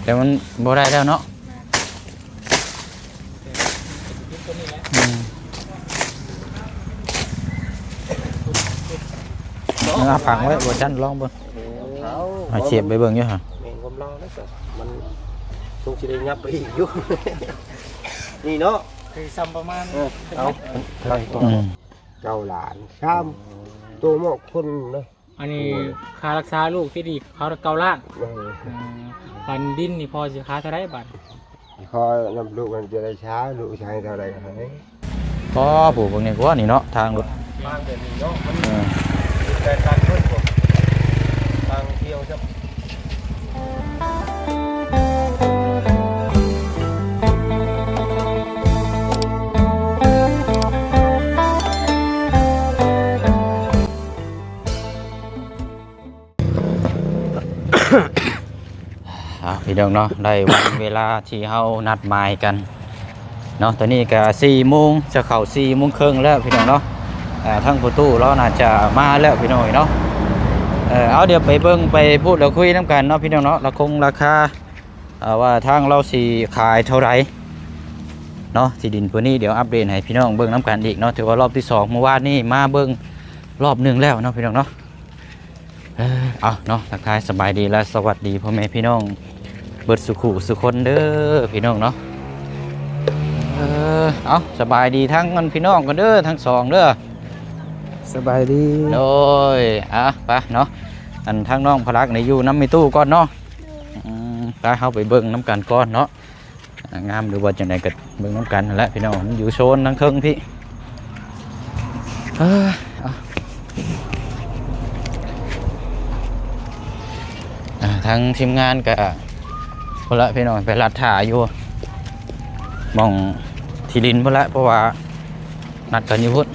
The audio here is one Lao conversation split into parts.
ແຕ່ມັນບໍ່ໄດ້ແລ້ວເນາະ. ອືມ ເອົາຝັງໄວ້ ບໍ່ຊັ້ນລອງເບິ່ງ. ເອົາ ໃຫ້ສຽບໄປເບິ່ງຢູ່ຫະ. ແມ່ນຄວາມລາວນະ ມັນຊົງຊິໄດ້ຫຍັບໄປອີກຢູ່. ນີ້ເນາະ ຄືຊ້ຳປະມານ ເອີ ເອົາ ເທົ່າໃດກໍ ອືມ ເກົ້າລ້ານ ສາມໂຕເມາະຄົນນະ. ອັນນີ້ ໂອ້ຍ ຄ່າຮັກສາລູກທີ່ນີ້ເຂົາເກົ້າລ້ານ. ເອີ ອືມ ບັດດິນນີ້ພໍ່ຊິຂາຍເທົ່າໃດບາດ? ຂໍນຳລູກມັນຈະໄດ້ຊາ ລູກຊາຍເທົ່າໃດກໍໃຫ້. ອໍ ຜູ້ເບິ່ງນີ້ກວ່ານີ້ເນາະ ທາງລົດ ທາງແບບນີ້ເນາະ ມັນ ເອີ ແບບຕັນເພິ່ນບໍ່ ທາງທ່ຽວຊະ. ເອົາ ພີ່ນ້ອງເນາະ ໄດ້ວັນເວລາທີ່ເຮົານັດໝາຍກັນເນາະ. ຕອນນີ້ກະສີ່ໂມງ ຈະເຂົ້າສີ່ໂມງເຄິ່ງແລ້ວ ພີ່ນ້ອງເນາະ. ອ່າ ທາງພໍ່ຕູ້ລາວໜ້າຈະມາແລ້ວ ພີ່ນ້ອງເອີຍເນາະ. ເອີ ເອົາ ດຽວໄປເບິ່ງໄປພູດລະຄຸຍນຳກັນເນາະ ພີ່ນ້ອງເນາະ ລາຄົງລາຄາ ເອີ ວ່າທາງລາວຊິຂາຍເທົ່າໃດເນາະ ທີ່ດິນໂຕນີ້. ດຽວອັບເດດໃຫ້ພີ່ນ້ອງເບິ່ງນຳກັນອີກເນາະ. ຖືວ່າຮອບທີສອງ ມື້ວານນີ້ມາເບິ່ງຮອບໜຶ່ງແລ້ວເນາະ ພີ່ນ້ອງເນາະ. ເອີ ເອົາເນາະ ທັກທາຍສະບາຍດີ ແລະ ສະຫວັດດີພໍ່ແມ່ພີ່ນ້ອງເບິດສູ່ຄູ່ສູ່ຄົນເດີ ພີ່ນ້ອງເນາະ. ເອີ ເອົາ ສະບາຍດີທັງອັນພີ່ນ້ອງກັນເດີ ທັງສອງເດີ. ສະບາຍດີ ໂດຍ. ອ່ະ ໄປເນາະ ອັນທາງນ້ອງພະລັກນີ້ຢູ່ນຳແມ່ຕູ້ກ່ອນເນາະ. ອືມ ໄປ ເຮົາໄປເບິ່ງນຳກັນກ່ອນເນາະ. ອ່າ ງາມຫຼືວ່າຈັ່ງໃດກໍເບິ່ງນຳກັນຫັ້ນແຫຼະພີ່ນ້ອງ ມັນຢູ່ໂຊນທາງເທິງພີ້. ເອີ ເອົາ ອ່າ ທາງທີມງານກໍພຸ້ນລະພີ່ນ້ອງ ໄປລັດຖ້າຢູ່ໝ່ອງທີ່ດິນພຸ້ນລະ ເພາະວ່ານັດກັນຢູ່ພຸ້ນ.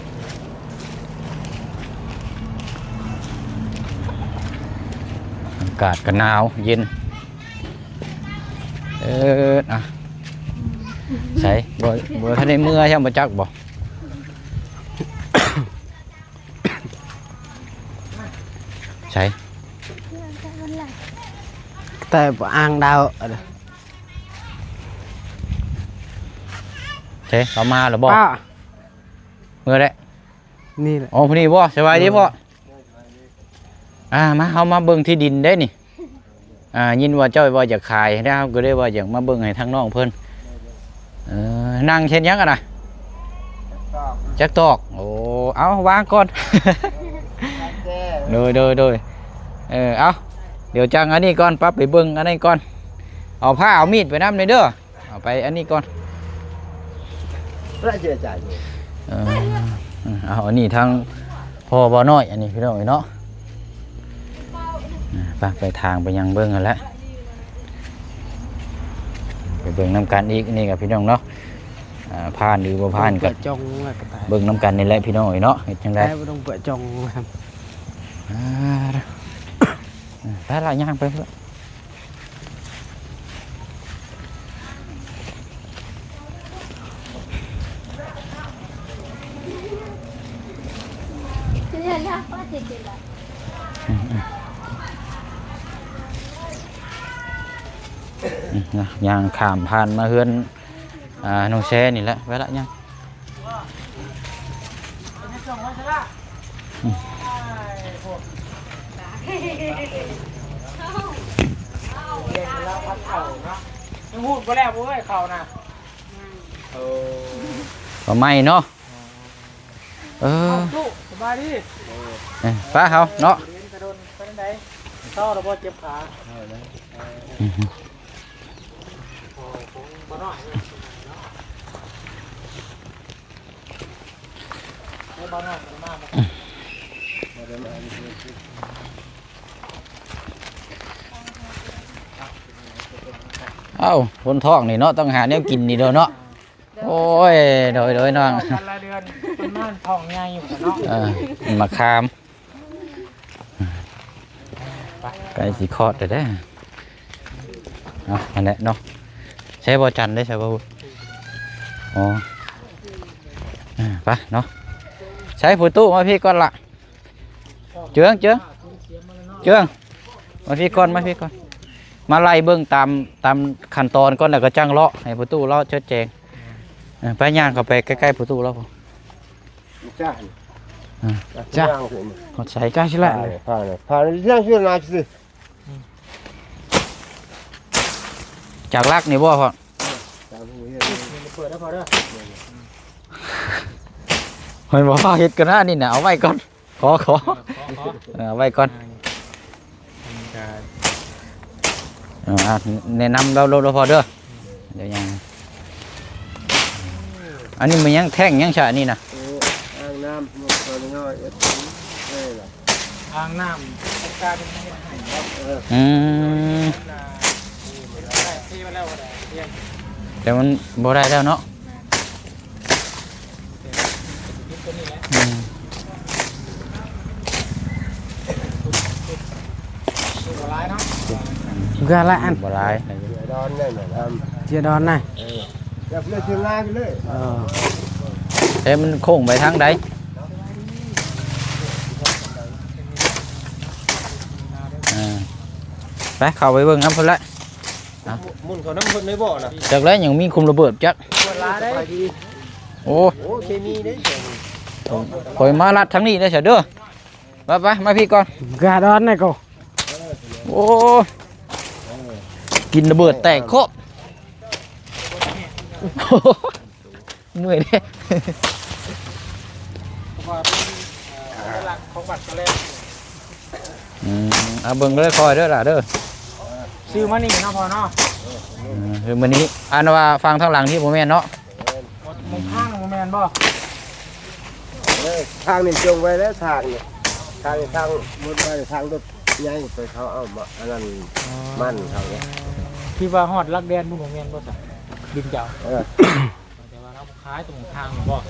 ອາກາດກໍໜາວເຢັນ. ເອີ ອ່ະ ໃສ ບໍ່ ບໍ່ທັນໄດ້ເມືອຊ້ຳ ບໍ່ຈັກບໍ່? ໃສ ແຕ່ອ່າງດາວ ໃສ ເຂົາມາແລ້ວບໍ່? ເມືອແລ້ວ ນີ້ແຫຼະ. ອໍ ຜູ້ນີ້ບໍ່? ສະບາຍດີພໍ່? ອ່າ ມາ ເຮົາມາເບິ່ງທີ່ດິນເດ້ນີ້. ອ່າ ຍິນວ່າເຈົ້າວ່າຢາກຂາຍ ແລ້ວເຮົາກໍເລີຍວ່າຢາກມາເບິ່ງໃຫ້ທາງນ້ອງເພິ່ນ. ເອີ ນັ່ງເຮັດຫຍັງຫັ້ນນະ? ຈັກຕອກ. ໂອ້ ເອົາ ວາງກ່ອນ. ໂດຍ ໂດຍ ໂດຍ. ເອີ ເອົາ ດຽວຈັ່ງອັນນີ້ກ່ອນ ປັບໄປເບິ່ງອັນນັ້ນກ່ອນ. ເອົາຜ້າເອົາມີດໄປນຳແດ່ເດີ. ເອົາໄປອັນນີ້ກ່ອນ. ເອີ ເອົາອັນນີ້ທາງພໍ່ບ່າວນ້ອຍ ອັນນີ້ພີ່ນ້ອງເອີຍເນາະ. ໄປ ໄປທາງໄປຫຍັງເບິ່ງຫັ້ນແຫຼະ ໄປເບິ່ງນຳກັນອີກ. ນີ້ກໍພີ່ນ້ອງເນາະ ອ່າ ຜ່ານຫຼືບໍ່ຜ່ານກໍເບິ່ງນຳກັນນີ້ແຫຼະພີ່ນ້ອງເອີຍເນາະ. ເຮັດຈັ່ງໃດ ໄປລະ ຍ່າງໄປພຸ້ນລະ. ຍ່າງຂ້າມຜ່ານມາເຮືອນ ອ່າ ນ້ອງແຊນີ້ແຫຼະ. ໄປລະ ຍ່າງ. ຍັງຫູດບໍ່ແລ້ວເວີ້ຍ ເຂົ້ານະ. ເອີ ກໍໃໝ່ເນາະ. ເອີ ເອົ້າ ສະບາຍດີ. ເອີ ໄປເຮົາເນາະ. ເຫັນແຕ່ດົນ ເປັນຈັ່ງໃດ? ເຊົາແລ້ວບໍ່? ເຈັບຂາ. ເອົ້າ ຄົນທ້ອງນີ້ເນາະ ຕ້ອງຫາແນວກິນນີ້ເດີເນາະ. ໂອ້ຍ ໂດຍ ໂດຍ ນ້ອງ ແຕ່ລະເດືອນ ປະມານທ້ອງໃຫຍ່ຢູ່ເນາະ. ເອີ ໝາກຂາມ ໃກ້ຊິຄອດແລ້ວເດ້. ເອົາ ຫັ້ນແຫຼະເນາະ. ໃຊ້ບໍ່ຈັນເດ້ ໃຊ້ບໍ່? ອໍ ອ່າ ໄປເນາະ. ໃຊ້ຜູ້ຕູ້ມາພີ້ກ່ອນລະ. ເຈືອງ ເຈືອງ ເຈືອງ ມາພີ້ກ່ອນ ມາພີ້ກ່ອນ. ມາໄລ່ເບິ່ງຕາມ ຕາມຂັ້ນຕອນກ່ອນ ແລ້ວກໍຈັ່ງເລາະໃຫ້ປະຕູເລາະຈະແຈ້ງ. ເອີ ໄປຍ່າງເຂົ້າໄປໃກ້ໆປະຕູເລາະພຸ້ນ. ຈ້າ ອ່າ ຈ້າ ຮອດໃສ? ຈ້າຊິລະ ຜ່ານ ຜ່ານ ຜ່ານ ຍ່າງຊິມາຊິ ຈາກຫຼັກນີ້ບໍ່ພໍ່? ເປີດໄດ້ພໍ່ເດີ. ຂ້ອຍບໍ່ພາເຮັດກັນນະ ອັນນີ້ນະ ເອົາໄວ້ກ່ອນ ຂໍ ຂໍ ເອີ ເອົາໄວ້ກ່ອນ. ອ່າ ມັນກະ ເອີ ແນະນຳລາວໂລດ ລາວພໍເດີ ດຽວຍັງ. ອັນນີ້ມັນຍັງແທ່ງຍັງຊະອັນນີ້ນະ? ໂອ້ ອ່າງນ້ຳ ອ່າງນ້ຳ ອືມ ແຕ່ມັນບໍ່ໄດ້ແລ້ວເນາະ. ອືມ ເກືອລະອັນ ບໍ່ຫຼາຍ ເຈດອນນະ ເອີ ແຕ່ມັນໂຄ້ງໄປທາງໃດ? ເອີ ໄປ ເຂົ້າໄປເບິ່ງນຳເພິ່ນລະ. ອ່ະ ໝຸ່ນເຂົ້ານຳເພິ່ນໄດ້ບໍ່ນະ? ຈັກແລ້ວ ຍັງມີຄຸມລະເບີດຈັກ. ໂອ້ ໂອ້ ເຄມີເດ້. ຂ້ອຍມາລັດທາງນີ້ເດີຊະເດີ. ໄປໆ ມາພີ້ກ່ອນ ກາດອນນະກໍ. ໂອ້ ກິນລະເບີດແຕກໂຄະ. ເມື່ອຍເດ້. ເພາະວ່າເປັນ ເອີ ສັນຍາລັກຂອງບັດສະແລງ. ອືມ ເອົາເບິ່ງເດີ ຄ່ອຍເດີຫຼ້າເດີ. ຊື້ມານີ້ເນາະພໍ່ເນາະ. ເອີ ຊື້ມານີ້ ອັນວ່າຝັ່ງທາງຫຼັງນີ້ບໍ່ແມ່ນເນາະ? ໝົດທາງບໍ່ແມ່ນບໍ່? ເອີ ທາງນີ້ຈົ່ງໄວ້ແລ້ວ ທາງນີ້ ທາງ ທາງໝົດໄວ້ ທາງລົດໃຫຍ່ໄປເຂົາເອົາມາ ອັນນັ້ນ ອໍ ມັນເຂົາເນາະ. ທີ່ວ່າຮອດຫຼັກແດນພຸ້ນບໍ່ແມ່ນບໍ່ຊະ? ດິນເຈົ້າ ເອີ ແຕ່ວ່າເຮົາບໍ່ຂາຍຕົງທາງບໍ່? ເ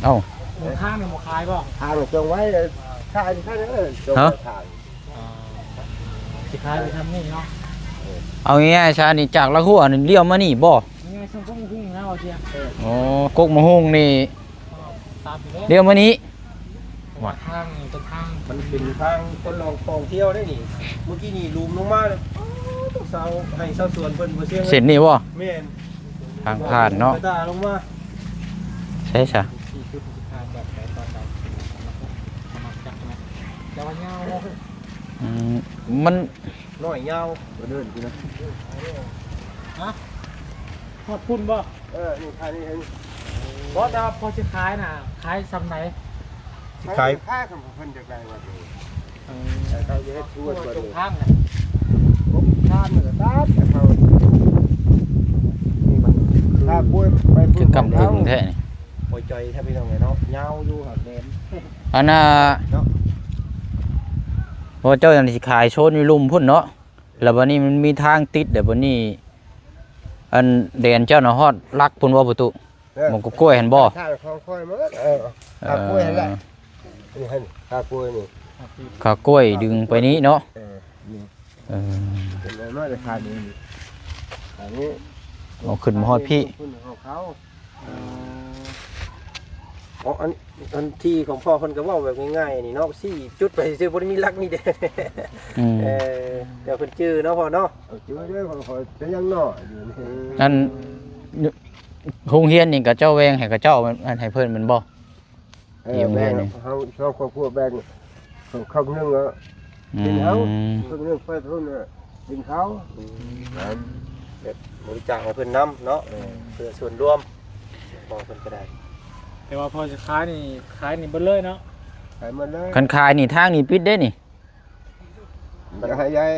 ອົ້າ ຕົງທາງນີ້ບໍ່ຂາຍບໍ່? ທາງຈອງໄວ້ ຂາຍທາງ ເອີ ຈອງໄວ້ທາງ. ອໍ ຊິຂາຍໄປທາງນີ້ເນາະ. ເອົາງ່າຍໆຊະ ນີ້ຈາກລະຫົວນີ້ລ້ຽວມານີ້ບໍ່? ງ່າຍໆ ຊ່ວງກົກມະຮຸ່ງນະວ່າເຊຍ. ອໍ ກົກມະຮຸ່ງນີ້ ຕາມຢູ່ເດ້ ລ້ຽວມານີ້. ວ່າທາງນີ້ເປັນທາງ ມັນເປັນທາງຄົນລອງທ່ອງທ່ຽວໄດ໋ນີ້. ເມື່ອກີ້ນີ້ຫຼຸມລົງມາເລີຍ ຊາວໄຮ່ຊາວສວນເພິ່ນບໍ່ເສຍເງິນ. ເສັ້ນນີ້ບໍ່? ແມ່ນ ທາງຜ່ານເນາະ ກະຕາລົງມາ. ໃຊ່ຊະ ແຕ່ວ່າຍາວບໍ່? ອືມ ມັນນ້ອຍຍາວກວ່າເດີນພຸ້ນນະ. ຮະ ຮອດພຸ້ນບໍ່? ເອີ ນີ້ ຂາຍນີ້ ບໍ່ ແຕ່ວ່າພໍຊິຂາຍນະ ຂາຍສ່ຳໃດ? ຊິຂາຍ ຂາຍເພິ່ນຢາກໄດ້ວ່າ ເອີ ເຂົາຈະເຮັດສວນ ເຈົ້າຂອງທາງນະ ຂອງທາງນະ ຕາດເຂົາ ນີ້ມັນ ຖ້າປ່ວຍໄປ ຄືກຳກຶ່ງແທ້ນີ້ ປ່ວຍຈ່ອຍແທ້ພີ່ນ້ອງເອີຍເນາະ. ຍາວຢູ່ຫັ້ນແມ່ນ ອັນນ່າເນາະ ເພາະເຈົ້າຍັງຊິຂາຍໂຊນຢູ່ລຸ່ມພຸ້ນເນາະ. ແລ້ວບັດນີ້ມັນມີທາງຕິດ ແລ້ວບັດນີ້ ອັນແດນເຈົ້ານະຮອດຫຼັກພຸ້ນບໍ່ປະຕູ? ເອີ ໝ່ອງກະກ້ວຍຫັ້ນບໍ່? ທາງຂອງຂ້ອຍໝົດ. ເອີ ເອີ ຂາກ້ວຍຫັ້ນແຫຼະ ນີ້ຫັ້ນ ຂາກ້ວຍນີ້ ຂາກ້ວຍດຶງໄປນີ້ເນາະ. ເອີ ນີ້ ເອີ ເປັນອັນນັ້ນຂານີ້ ຂານີ້ ເອົາຂຶ້ນມາຮອດພີ້ ຂຶ້ນຂອງເຂົາ. ເອີ ອໍ ອັນ ອັນທີ່ຂອງພໍ່ເພິ່ນກໍເວົ້າແບບງ່າຍໆນີ້ເນາະ ຊີ້ຈຸດໄປຊື່ໆ ບໍ່ໄດ້ມີຫຼັກມີແດນ. ອືມ ເອີ ດຽວເພິ່ນຈື່ເນາະພໍ່ເນາະ. ເອີ ຈື່ເດີ ຂ້ອຍ ຂ້ອຍກໍຍັງນ້ອຍຢູ່ນີ້. ອັນ ໂຮງຮຽນນີ້ກະເຈົ້າແບ່ງໃຫ້ເຂົາເຈົ້າ ອັນ ໃຫ້ເພິ່ນແມ່ນບໍ່? ເອີ ທີ່ໂຮງຮຽນນີ້ ແບ່ງ ເຮົາສອງຄອບຄົວແບ່ງ ເຄິ່ງໜຶ່ງເອົາ ອືມ ກິນເຮົາ ເຄິ່ງໜຶ່ງໄປພຸ້ນ ກິນເຂົາ. ອືມ ແບບບໍລິຈາກໃຫ້ເພິ່ນນຳເນາະ. ເອີ ເພື່ອສ່ວນລວມ ບອກເພິ່ນກໍໄດ້. ແຕ່ວ່າພໍຊິຂາຍນີ້ ຂາຍນີ້ເບິດເລີຍເນາະ? ຂາຍໝົດເລີຍ. ຄັນຂາຍນີ້ ທາງນີ້ປິດເດ້ນີ້. ຢາກໃຫ້ຍ້າຍ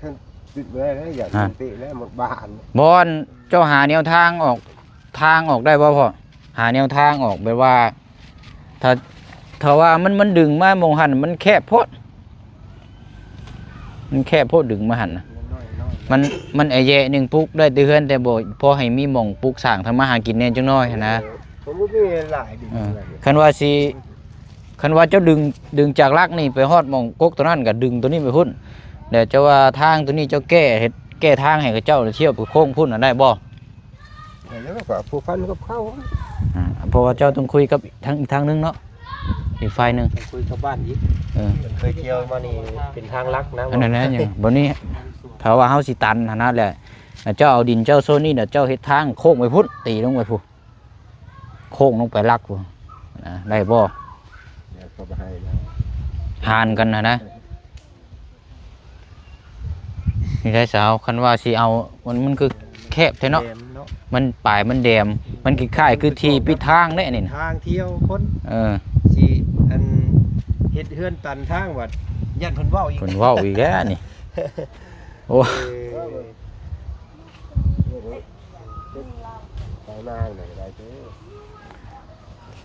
ຄັນປິດບໍ່ໄດ້ແລ້ວ ຢາກ ອ່າ ເຕະແລ້ວໝົດບ້ານ. ບ່ອນເຈົ້າຫາແນວທາງອອກ ທາງອອກໄດ້ບໍ່ພໍ່? ຫາແນວທາງອອກ ແບບວ່າ ຖ້າ ຖ້າວ່າມັນ ມັນດຶງມາໝ່ອງຫັ້ນ ມັນແຄບໂພດ ມັນແຄບໂພດ ດຶງມາຫັ້ນນະ. ມັນ ມັນແອແຍະໜຶ່ງ ປຸກໄດ້ແຕ່ເຮືອນ ແຕ່ບໍ່ພໍໃຫ້ມີໝ່ອງປຸກສ້າງທຳມາຫາກິນແດ່ຈັກໜ້ອຍຫັ້ນນະ. ເອີ ບໍ່ມີຫຼາຍ ເອີ ຄັນວ່າຊິ ຄັນວ່າເຈົ້າດຶງ ດຶງຈາກຫຼັກນີ້ໄປຮອດໝ່ອງກົກໂຕນັ້ນ ກໍດຶງໂຕນີ້ໄປພຸ້ນ ແລ້ວເຈົ້າວ່າທາງໂຕນີ້ເຈົ້າແກ້ ເຮັດແກ້ທາງໃຫ້ເຂົາເຈົ້າ ແລ້ວທຽວໄປໂຄ້ງພຸ້ນນະ ໄດ້ບໍ່? ແລ້ວກໍພົວພັນກັບເຂົາ. ອ່າ ເພາະວ່າເຈົ້າຕ້ອງຄຸຍກັບອີກທາງ ອີກທາງໜຶ່ງເນາະ ອີກຝ່າຍໜຶ່ງ ຄຸຍກັບບ້ານອີກ. ເອີ ເພິ່ນເຄີຍທ່ຽວມານີ້ເປັນທາງຫຼັກນະ. ອັນນັ້ນແຫຼະ ຫຍັງ ບັດນີ້ ເພາະວ່າເຮົາຊິຕັນຫັ້ນນະ ແລ້ວເຈົ້າເອົາດິນເຈົ້າໂຊນນີ້ ແລ້ວເຈົ້າເຮັດທາງໂຄ້ງໄປພຸ້ນ ຕີລົງໄປພຸ້ນ ໂຄ້ງລົງໄປຫຼັກພຸ້ນນະ ໄດ້ບໍ່? ແລ້ວກໍບໍ່ໃຫ້ແລ້ວ ຫານກັນຫັ້ນນະ. ນີ້ໄດ້ສາວ ຄັນວ່າຊິເອົາ ມັນ ມັນຄືແຄບແທ້ເນາະ ແດມເນາະ ມັນປາຍມັນແດມ ມັນຄ້າຍໆຄືທີ່ປິດທາງເດ້ນີ້ນະ ທາງທ່ຽວຄົນ ເອີ ຊິອັນເຮັດເຮືອນຕັນທາງ ບັດຢ້ານເພິ່ນເວົ້າອີກ ເພິ່ນເວົ້າອີກແລ້ວນີ້ ໂອ້ ເອີ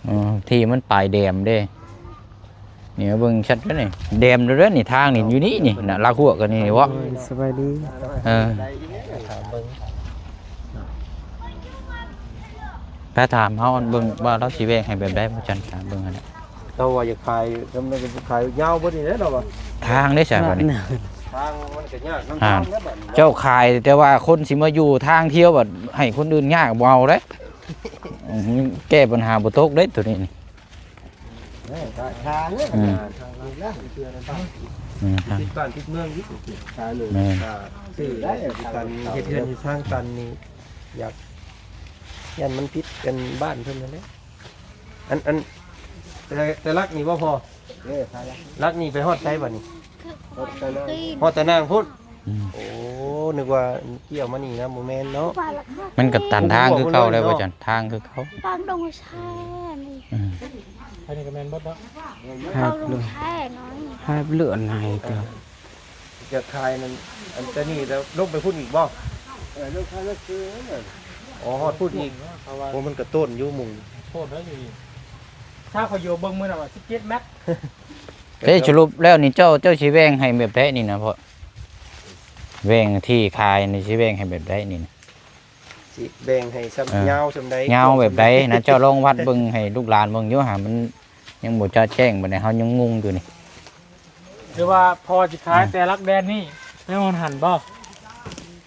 ເອີ ທີ່ມັນປາຍແດມເດ້ ນີ້ເບິ່ງຊັດເດ້ນີ້ ແດມເດ້ນີ້ ທາງນີ້ຢູ່ນີ້ນີ້ນະ ລາວຫົວກັນນີ້ເວາະ ໂອ້ຍ ສະບາຍດີ ເອີ ໄປຖາມເຮົາເບິ່ງວ່າລາວຊິແບ່ງໃຫ້ແບບໃດ ບໍ່ຈັນ ຖາມເບິ່ງຫັ້ນແຫຼະ ເຈົ້າວ່າຢາກຂາຍ ທຳໃດກໍຂາຍຍາວເບິດນີ້ແຫຼະ ລາວວ່າ ທາງເດ້ຊະ ບັດນີ້ ທາງມັນກໍຍາກນຳ ອ່າ ທາງແລ້ວບັດນີ້ ເຈົ້າຂາຍ ແຕ່ວ່າຄົນຊິມາຢູ່ທາງທ່ຽວ ບັດໃຫ້ຄົນອື່ນຍາກ ບໍ່ເອົາເດ້ ອືມ ແກ້ບັນຫາບໍ່ຕົກເດ້ໂຕນີ້ນີ້ ເອີ ທ່າເນາະ ອືມ ທາງຫຼັກ ອືມ ຕິດບ້ານຕິດເມືອງຢູ່ ທ່າໜຶ່ງ ແມ່ນ ຖ້າຊື້ໄດ້ ການເຮັດເຮືອນເຮັດຊານຕັນນີ້ ຢາກ ຢ້ານມັນຜິດກັນບ້ານເພິ່ນນັ້ນແຫຼະ ອັນ ອັນ ແຕ່ ແຕ່ຫຼັກນີ້ບໍ່ພໍ ເອີ ຫຼັກນີ້ໄປຮອດໃສບັດນີ້? ຮອດຕານາງພຸ້ນ ອືມ ໂອ້ ນຶກວ່າກ່ຽວມານີ້ນະ ບໍ່ແມ່ນເນາະ ມັນກໍຕັນທາງຄືເກົ່າແລ້ວ ບໍ່ຈັນ ທາງຄືເກົ່າ ປາງດົງແຊ່ນີ້ ອືມ ອັນນີ້ກໍແມ່ນເບິດເນາະ ປາງດົງແຊ່ນ້ອຍ ຫາບເລືອດໃນຕົວ ຈະຂາຍນັ້ນ ອັນຕົວນີ້ແລ້ວລົງໄປພຸ້ນອີກບໍ່? ເອີ ລົງໄປແລ້ວຄື ອໍ ຮອດພຸ້ນອີກ ໂອ້ ມັນກະໂຕນຢູ່ມຸງ ໂຕນໄດ້ຢູ່ ຖ້າຂ້ອຍຢູ່ເບິ່ງມື້ນັ້ນວ່າສິບເຈັດແມັດ ເອີ ສະຫຼຸບແລ້ວນີ້ເຈົ້າ ເຈົ້າຊິແບ່ງໃຫ້ແບບໃດນີ້ນະພໍ່? ແບ່ງທີ່ຂາຍນີ້ຊິແບ່ງໃຫ້ແບບໃດນີ້ນະ? ຊິແບ່ງໃຫ້ສ່ຳ ເອີ ຍາວສ່ຳໃດ ຍາວແບບໃດນະ? ເຈົ້າລອງວັດເບິ່ງໃຫ້ລູກຫຼານເບິ່ງຢູ່ຫາ ມັນຍັງບໍ່ຈະແຈ້ງປານໃດ ເຮົາຍັງງົງຢູ່ນີ້ ຫຼືວ່າພໍ່ຊິຂາຍ ເອີ ແຕ່ຫຼັກແດນນີ້ໄປຮອດຫັ້ນບໍ່?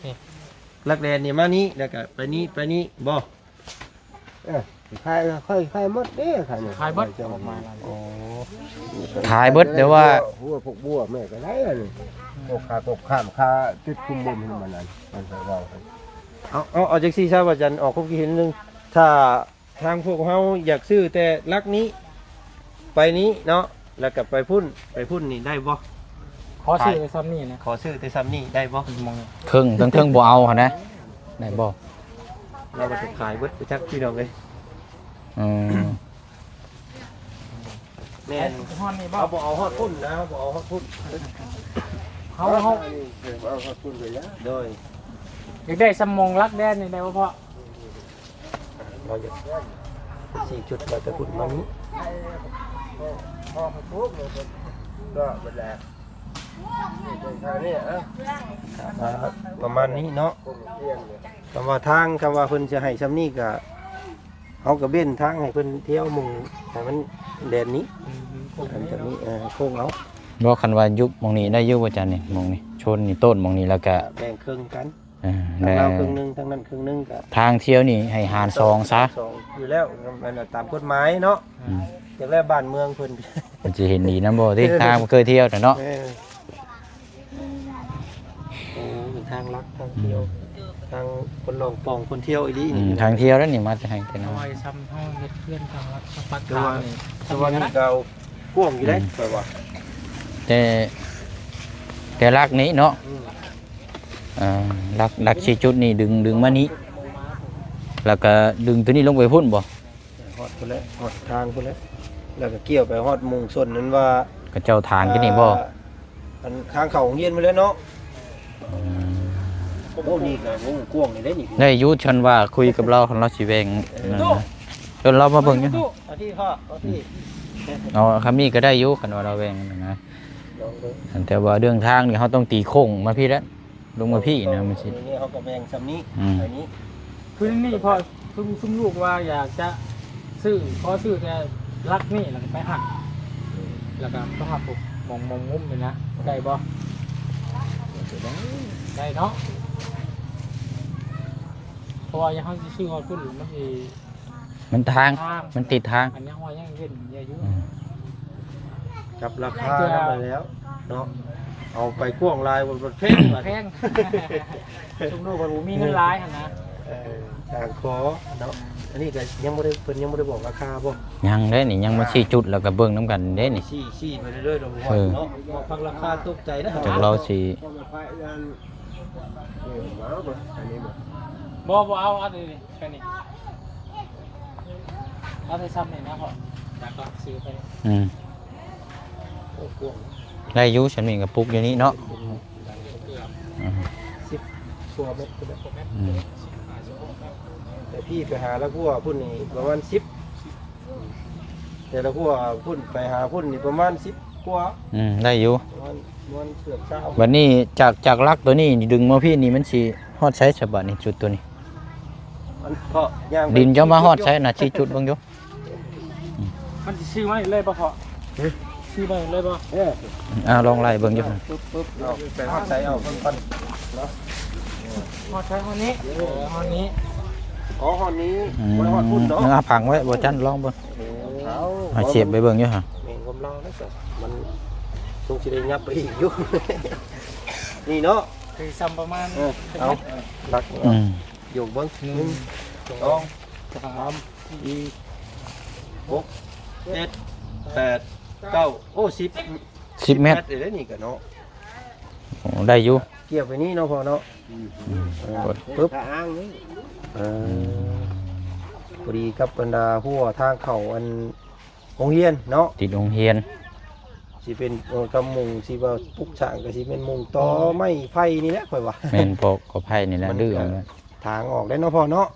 ນີ້ ຫຼັກແດນນີ້ມານີ້ ແລ້ວກະໄປນີ້ ໄປນີ້ບໍ່? ເອີ ຂາຍ ຂ້ອຍຂາຍໝົດເດ້ ຂາຍໝົດ ຂາຍເບິດ ໂອ້ ຂາຍເບິດ ແຕ່ວ່າຫົວ ພວກບົວແມ່ກໍໄດ້ ອັນນີ້ ພວກຂາກົບຂ້າມ ຂາຈຸດຄຸມມຸມໃຫ້ມັນນັ້ນ ມັນກໍເວົ້າ ເອົາ ເອົາ ເອົາຈັ່ງຊີ້ຊະ ວ່າຈັນອອກຄວາມຄິດເຫັນໜຶ່ງ ຖ້າທາງພວກເຮົາຢາກຊື້ແຕ່ຫຼັກນີ້ ໄປນີ້ເນາະ ແລ້ວກໍໄປພຸ້ນ ໄປພຸ້ນນີ້ໄດ້ບໍ່? ຂໍຊື້ແຕ່ຊ່ຳນີ້ນະ ຂໍຊື້ແຕ່ຊ່ຳນີ້ໄດ້ບໍ່? ເຄິ່ງ ເທິງໆບໍ່ເອົາຫັ້ນນະ ໄດ້ບໍ່? ລາວວ່າຈະຂາຍເບິດໄປຈັກ ພີ່ນ້ອງເອີຍ ອືມ ແມ່ນ ຮອດນີ້ບໍ່? ເຮົາບໍ່ເອົາຮອດພຸ້ນນະ ເຮົາບໍ່ເອົາຮອດພຸ້ນ ເຮົາ ເຮົາ ເຮົາເອົາຮອດພຸ້ນໄປນະ ໂດຍ ຢາກໄດ້ຊ່ຳໝ່ອງຫຼັກແດນນີ້ໄດ້ບໍ່ພໍ່? ເຮົາຢາກ ສີ່ຈຸດ ເຮົາຈະຂຸດມານີ້ ກໍເບິດແລ້ວ ປະມານນີ້ເນາະ ຄຳວ່າທາງ ຄຳວ່າເພິ່ນຈະໃຫ້ຊ່ຳນີ້ ກໍເຮົາກໍເວັ້ນທາງໃຫ້ເພິ່ນທ່ຽວໝ່ອງໃຫ້ມັນແດນນີ້ ອືມ ອັນຈະມີ ເອີ ໂຄ້ງເອົາ ບໍ່ ຄັນວ່າຍຸບໝ່ອງນີ້ໄດ້ຢູ່ບໍ່ຈັນນີ້ ໝ່ອງນີ້ ຊົນນີ້ ຕົ້ນໝ່ອງນີ້ ແລ້ວກະແບ່ງເຄິ່ງກັນ ເອີ ທາງລາວເຄິ່ງໜຶ່ງ ທາງນັ້ນເຄິ່ງໜຶ່ງ ກໍທາງທ່ຽວນີ້ໃຫ້ຫານສອງຊະ ສອງຢູ່ແລ້ວ ອັນນັ້ນຕາມກົດໝາຍເນາະ ອືມ ຈາກແລ້ວບ້ານເມືອງເພິ່ນ ເພິ່ນຊິເຫັນດີນຳບໍ່ຕິ ທາງບໍ່ເຄີຍທ່ຽວແຕ່ເນາະ ເອີ ໂອ້ ເປັນທາງລັດ ທາງທ່ຽວ ອືມ ທາງຄົນລ່ອງປ່ອງຄົນທ່ຽວອີ່ຫຼີ ອືມ ນີ້ ທາງທ່ຽວແລ້ວນີ້ ມາແຕ່ໄຫນແຕ່ນາ ເອົາໄວ້ຊ່ຳເຮົາເຮັດເຮືອນທາງລັດ ສະປັດ ແຕ່ວ່າ ທາງນີ້ ແຕ່ວ່ານີ້ກໍກວ້າງຢູ່ເດ້ ອືມ ຂ້ອຍວ່າ ແຕ່ ແຕ່ຫຼັກນີ້ເນາະ ອືມ ອ່າ ຫຼັກ ຫຼັກສີ່ຈຸດນີ້ດຶງ ດຶງມານີ້ ແລ້ວກໍດຶງຕົວນີ້ລົງໄປພຸ້ນບໍ່? ຮອດພຸ້ນແຫຼະ ຮອດທາງພຸ້ນແຫຼະ ແລ້ວກໍກ່ຽວໄປຮອດມຸງຊົນນັ້ນວ່າ ເຂົາເຈົ້າຖາງຢູ່ນີ້ບໍ່? ອ່າ ອັນທາງເຂົ້າໂຮງຮຽນພຸ້ນແຫຼະເນາະ ອືມ ໂອ້ ນີ້ກໍ ໂອ້ ກວ້າງນີ້ເດ້ນີ້ ໄດ້ຢູ່ ຄັນວ່າຄຸຍກັບລາວ ຄັນລາວຊິແບ່ງ ເອີ ນັ້ນນະ ເດີນລາວມາເບິ່ງຢູ່ ເອົາທີ່ພໍ່ ເອົາທີ່ ເອົາ ຄຳນີ້ກໍໄດ້ຢູ່ ຄັນວ່າລາວແບ່ງນັ້ນນະ ລອງເບິ່ງ ແຕ່ວ່າເລື່ອງທາງນີ້ ເຮົາຕ້ອງຕີໂຄ້ງມາພີ້ແຫຼະ ລົງມາພີ້ນະ ມັນຊິ ນີ້ເຮົາກໍແບ່ງຊ່ຳນີ້ ອືມ ອັນນີ້ ຄືນີ້ພໍ່ ຊຸມ ຊຸມລູກວ່າຢາກຈະຊື້ ຂໍຊື້ແຕ່ຫຼັກນີ້ ແລ້ວກໍໄປຫັກ ແລ້ວກໍໄປຫັກໝ່ອງ ໝ່ອງມຸມນີ້ນະ ໄດ້ບໍ່? ໄດ້ເນາະ ເພາະວ່າເຮົາຊິຊື້ຮອດພຸ້ນ ມັນຊິ ມັນທາງ ທາງ ມັນຕິດທາງ ອັນຍັງວ່າຍັງເວັ້ນຢູ່ ອືມ ກັບລາຄານຳໄປແລ້ວເນາະ ເອົາໄປກວ້າງຫຼາຍ ມັນແພງ ແພງ ຊຸມລູກເພິ່ນບໍ່ມີເງິນຫຼາຍຫັ້ນນະ. ເອີ ທາງຂໍເນາະ ອັນນີ້ກໍຍັງບໍ່ໄດ້ ເພິ່ນຍັງບໍ່ໄດ້ບອກລາຄາບໍ່? ຍັງເດ້ນີ້ ຍັງມາຊີ້ຈຸດ ແລ້ວກໍເບິ່ງນຳກັນເດ້ນີ້ ຊີ້ ຊີ້ໄປເລື້ອຍໆ ດອກ ເອີ ເນາະ ມາຟັງລາຄາຕົກໃຈນະ ຈັກລາວຊິ ບໍ່ ບໍ່ເອົາ ອັນນີ້ ແຄ່ນີ້ ເອົາແຕ່ຊ່ຳນີ້ນະພໍ່ ຈັກກໍຊື້ໄປ ອືມ ໄດ້ຢູ່ ຊ່ຳນີ້ກໍປຸກຢູ່ນີ້ເນາະ ອືມ ສິບກວ່າແມັດພຸ້ນແຫຼະ ອືມ ແຕ່ພີ່ໄປຫາລາວຫົວພຸ້ນນີ້ປະມານສິບ ແຕ່ລາວຫົວພຸ້ນໄປຫາພຸ້ນນີ້ປະມານສິບກວ່າ ອືມ ໄດ້ຢູ່ ປະມານ ປະມານເກືອບຊາວ ບັດນີ້ຈາກ ຈາກຫຼັກໂຕນີ້ດຶງມາພີ້ນີ້ ມັນຊິຮອດໃສສະ ບັດນີ້ ຈຸດໂຕນີ້? ອັນເພາະຍ່າງໄປ ດິນເຈົ້າມາຮອດໃສນະ ຊີ້ຈຸດເບິ່ງຢູ່ ມັນຊິຊື້ໄວ້ເລີຍບໍ່ພໍ່? ຊື້ໄວ້ເລີຍບໍ່? ເອີ ອ່າ ລອງໄລ່ເບິ່ງຢູ່ ປຶບ ປຶບ ເອົາໄປຮອດໃສ ເອົາເບິ່ງກ່ອນເນາະ ຮອດໃສ ຮອດນີ້ ເອີ ຮອດນີ້ ອໍ ຮອດນີ້ ອືມ ບໍ່ໄດ້ຮອດພຸ້ນເນາະ ເອົາຜັງໄວ້ ບໍ່ຈັນລອງເບິ່ງ ເອີ ເອົາ ໃຫ້ສຽບໄປເບິ່ງຢູ່ຫະ ແມ່ນຄວາມລາວນະ ມັນຊົງຊິໄດ້ຫຍັບໄປອີກຢູ່ ນີ້ເນາະ ຄືຊ່ຳປະມານ ເອີ ເອົາ ຫຼັກ ອືມ ຍົກເບິ່ງ ໜຶ່ງ ສອງ ສາມ ສີ່ ຫົກ ເຈັດ ແປດ ເກົ້າ ໂອ້ ສິບ ສິບແມັດ ສິບແມັດເດ້ນີ້ກໍເນາະ ໂອ້ ໄດ້ຢູ່ ກ່ຽວໄປນີ້ເນາະພໍ່ເນາະ ອືມ ອືມ ເອີ ປຶບ ເອີ ອືມ ພໍດີກັບບັນດາຫົວທາງເຂົ້າອັນ ໂຮງຮຽນເນາະ ຕິດໂຮງຮຽນ ຊິເປັນ ເອີ ກຳມຸງ ຊິວ່າປຸກສ້າງກໍຊິແມ່ນມຸງຕໍໄມ້ໄຜ່ນີ້ແຫຼະ ຂ້ອຍວ່າ ແມ່ນ ພໍກໍໄຜ່ນີ້ແຫຼະ ມັນ ດື້ ກໍ ເອົາແຫຼະ ທາງອອກໄດ້ເນາະພໍ່ເນາະ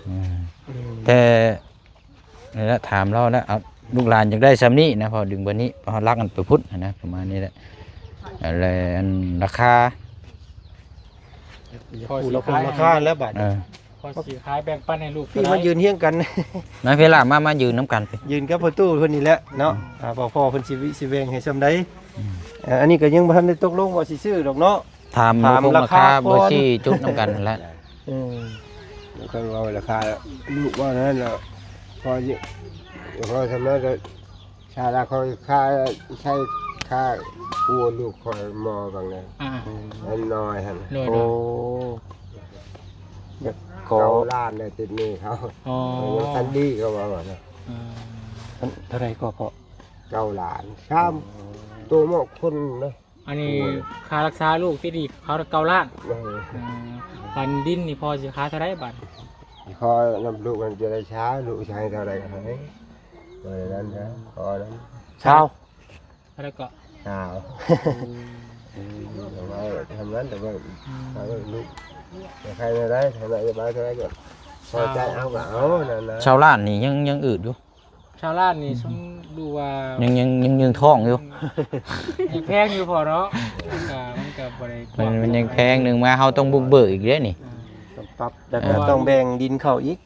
ອືມ ອືມ ແຕ່ ນີ້ແຫຼະ ຖາມລາວແລ້ວ ເອົາ ລູກຫຼານຢາກໄດ້ຊ່ຳນີ້ນະ ພໍດຶງເບິດນີ້ ພໍລັກມັນໄປພຸ້ນຫັ້ນນະ ປະມານນີ້ແຫຼະ ແລ້ວອັນລາຄາ ພໍຊິຂາຍ ລາຄາແລ້ວບາດນີ້ ເອີ ພໍຊິຂາຍແບ່ງປັນໃຫ້ລູກ ພີ່ມາຢືນຮຽງກັນ ມາ ພີ່ລະ ມາ ມາຢືນນຳກັນ ຢືນກັບພໍ່ຕູ້ເພິ່ນນີ້ແຫຼະເນາະ ອືມ ອ່າ ພໍ່ເພິ່ນຊິວິ ຊິແບ່ງໃຫ້ຊ່ຳໃດ ອືມ ເອີ ອັນນີ້ກໍຍັງບໍ່ທັນໄດ້ຕົກລົງວ່າຊິຊື້ດອກເນາະ ຖາມ ຖາມລາຄາ ລາຄາກ່ອນ ບໍ່ຊີ້ຈຸດນຳກັນຫັ້ນແຫຼະ ອືມ ແລ້ວກໍເວົ້າລາຄາ ລູກວ່ານັ້ນແຫຼະ ພໍຊິ ພໍຊ່ຳນັ້ນກໍ ຊາລາຂ້ອຍຄ່າໃຊ້ຄ່າຫົວລູກຂ້ອຍໝໍບາງແນວ ອ່າ ເປັນນ້ອຍຫັ້ນ ໂດຍ ໂດຍ ໂອ້ ຢາກຂໍ ເກົ້າລ້ານໄດ້ຕິດໜີ້ເຂົາ ອໍ ຍັງທັນດີ ເຂົາວ່ານະ ອ່າ ອັນເທົ່າໃດກໍພໍ? ເກົ້າລ້ານ ສາມ ໂຕເໝາະຄົນນະ ອັນນີ້ຄ່າລັກສາລູກຕິດໜີ້ເຂົາເກົ້າລ້ານ ເອີ ອືມ ບັດດິນນີ້ພໍຊິຂາຍເທົ່າໃດບັດ? ຂໍນຳລູກມັນຈະໄດ້ຊາວ ລູກຊິໃຫ້ເທົ່າໃດກໍໃຫ້ ບໍ່ໄດ້ນັ້ນນະ ຂໍນັ້ນ ຊາວ ແລ້ວກໍ ຊາວ ອືມ ເອົາໄວ້ທຳນັ້ນ ແຕ່ວ່າ ອືມ ເອົາໄວ້ລູກ ໃຫ້ໄດ້ເທົ່າໃດກໍບາຍເທົ່າໃດກໍພໍໃຈເອົາກໍເອົານັ້ນນະ ຊາວລ້ານນີ້ຍັງ ຍັງອຶດຢູ່ ຊາວລ້ານນີ້ ອືມ ສົມດູວ່າ ຍັງ ຍັງ ຍັງ ຍັງທ້ອງຢູ່ ຍັງແພງຢູ່ພໍເນາະ ມັນກໍ ມັນກໍບໍ່ໄດ້ ມັນ ມັນຍັງແພງ ໜຶ່ງມາເຮົາຕ້ອງບຸກເບີກອີກເດ້ນີ້ ອ່າ ຕ້ອງປັບ ແລ້ວກໍ ເອີ ຕ້ອງແບ່ງດິນເຂົາອີກ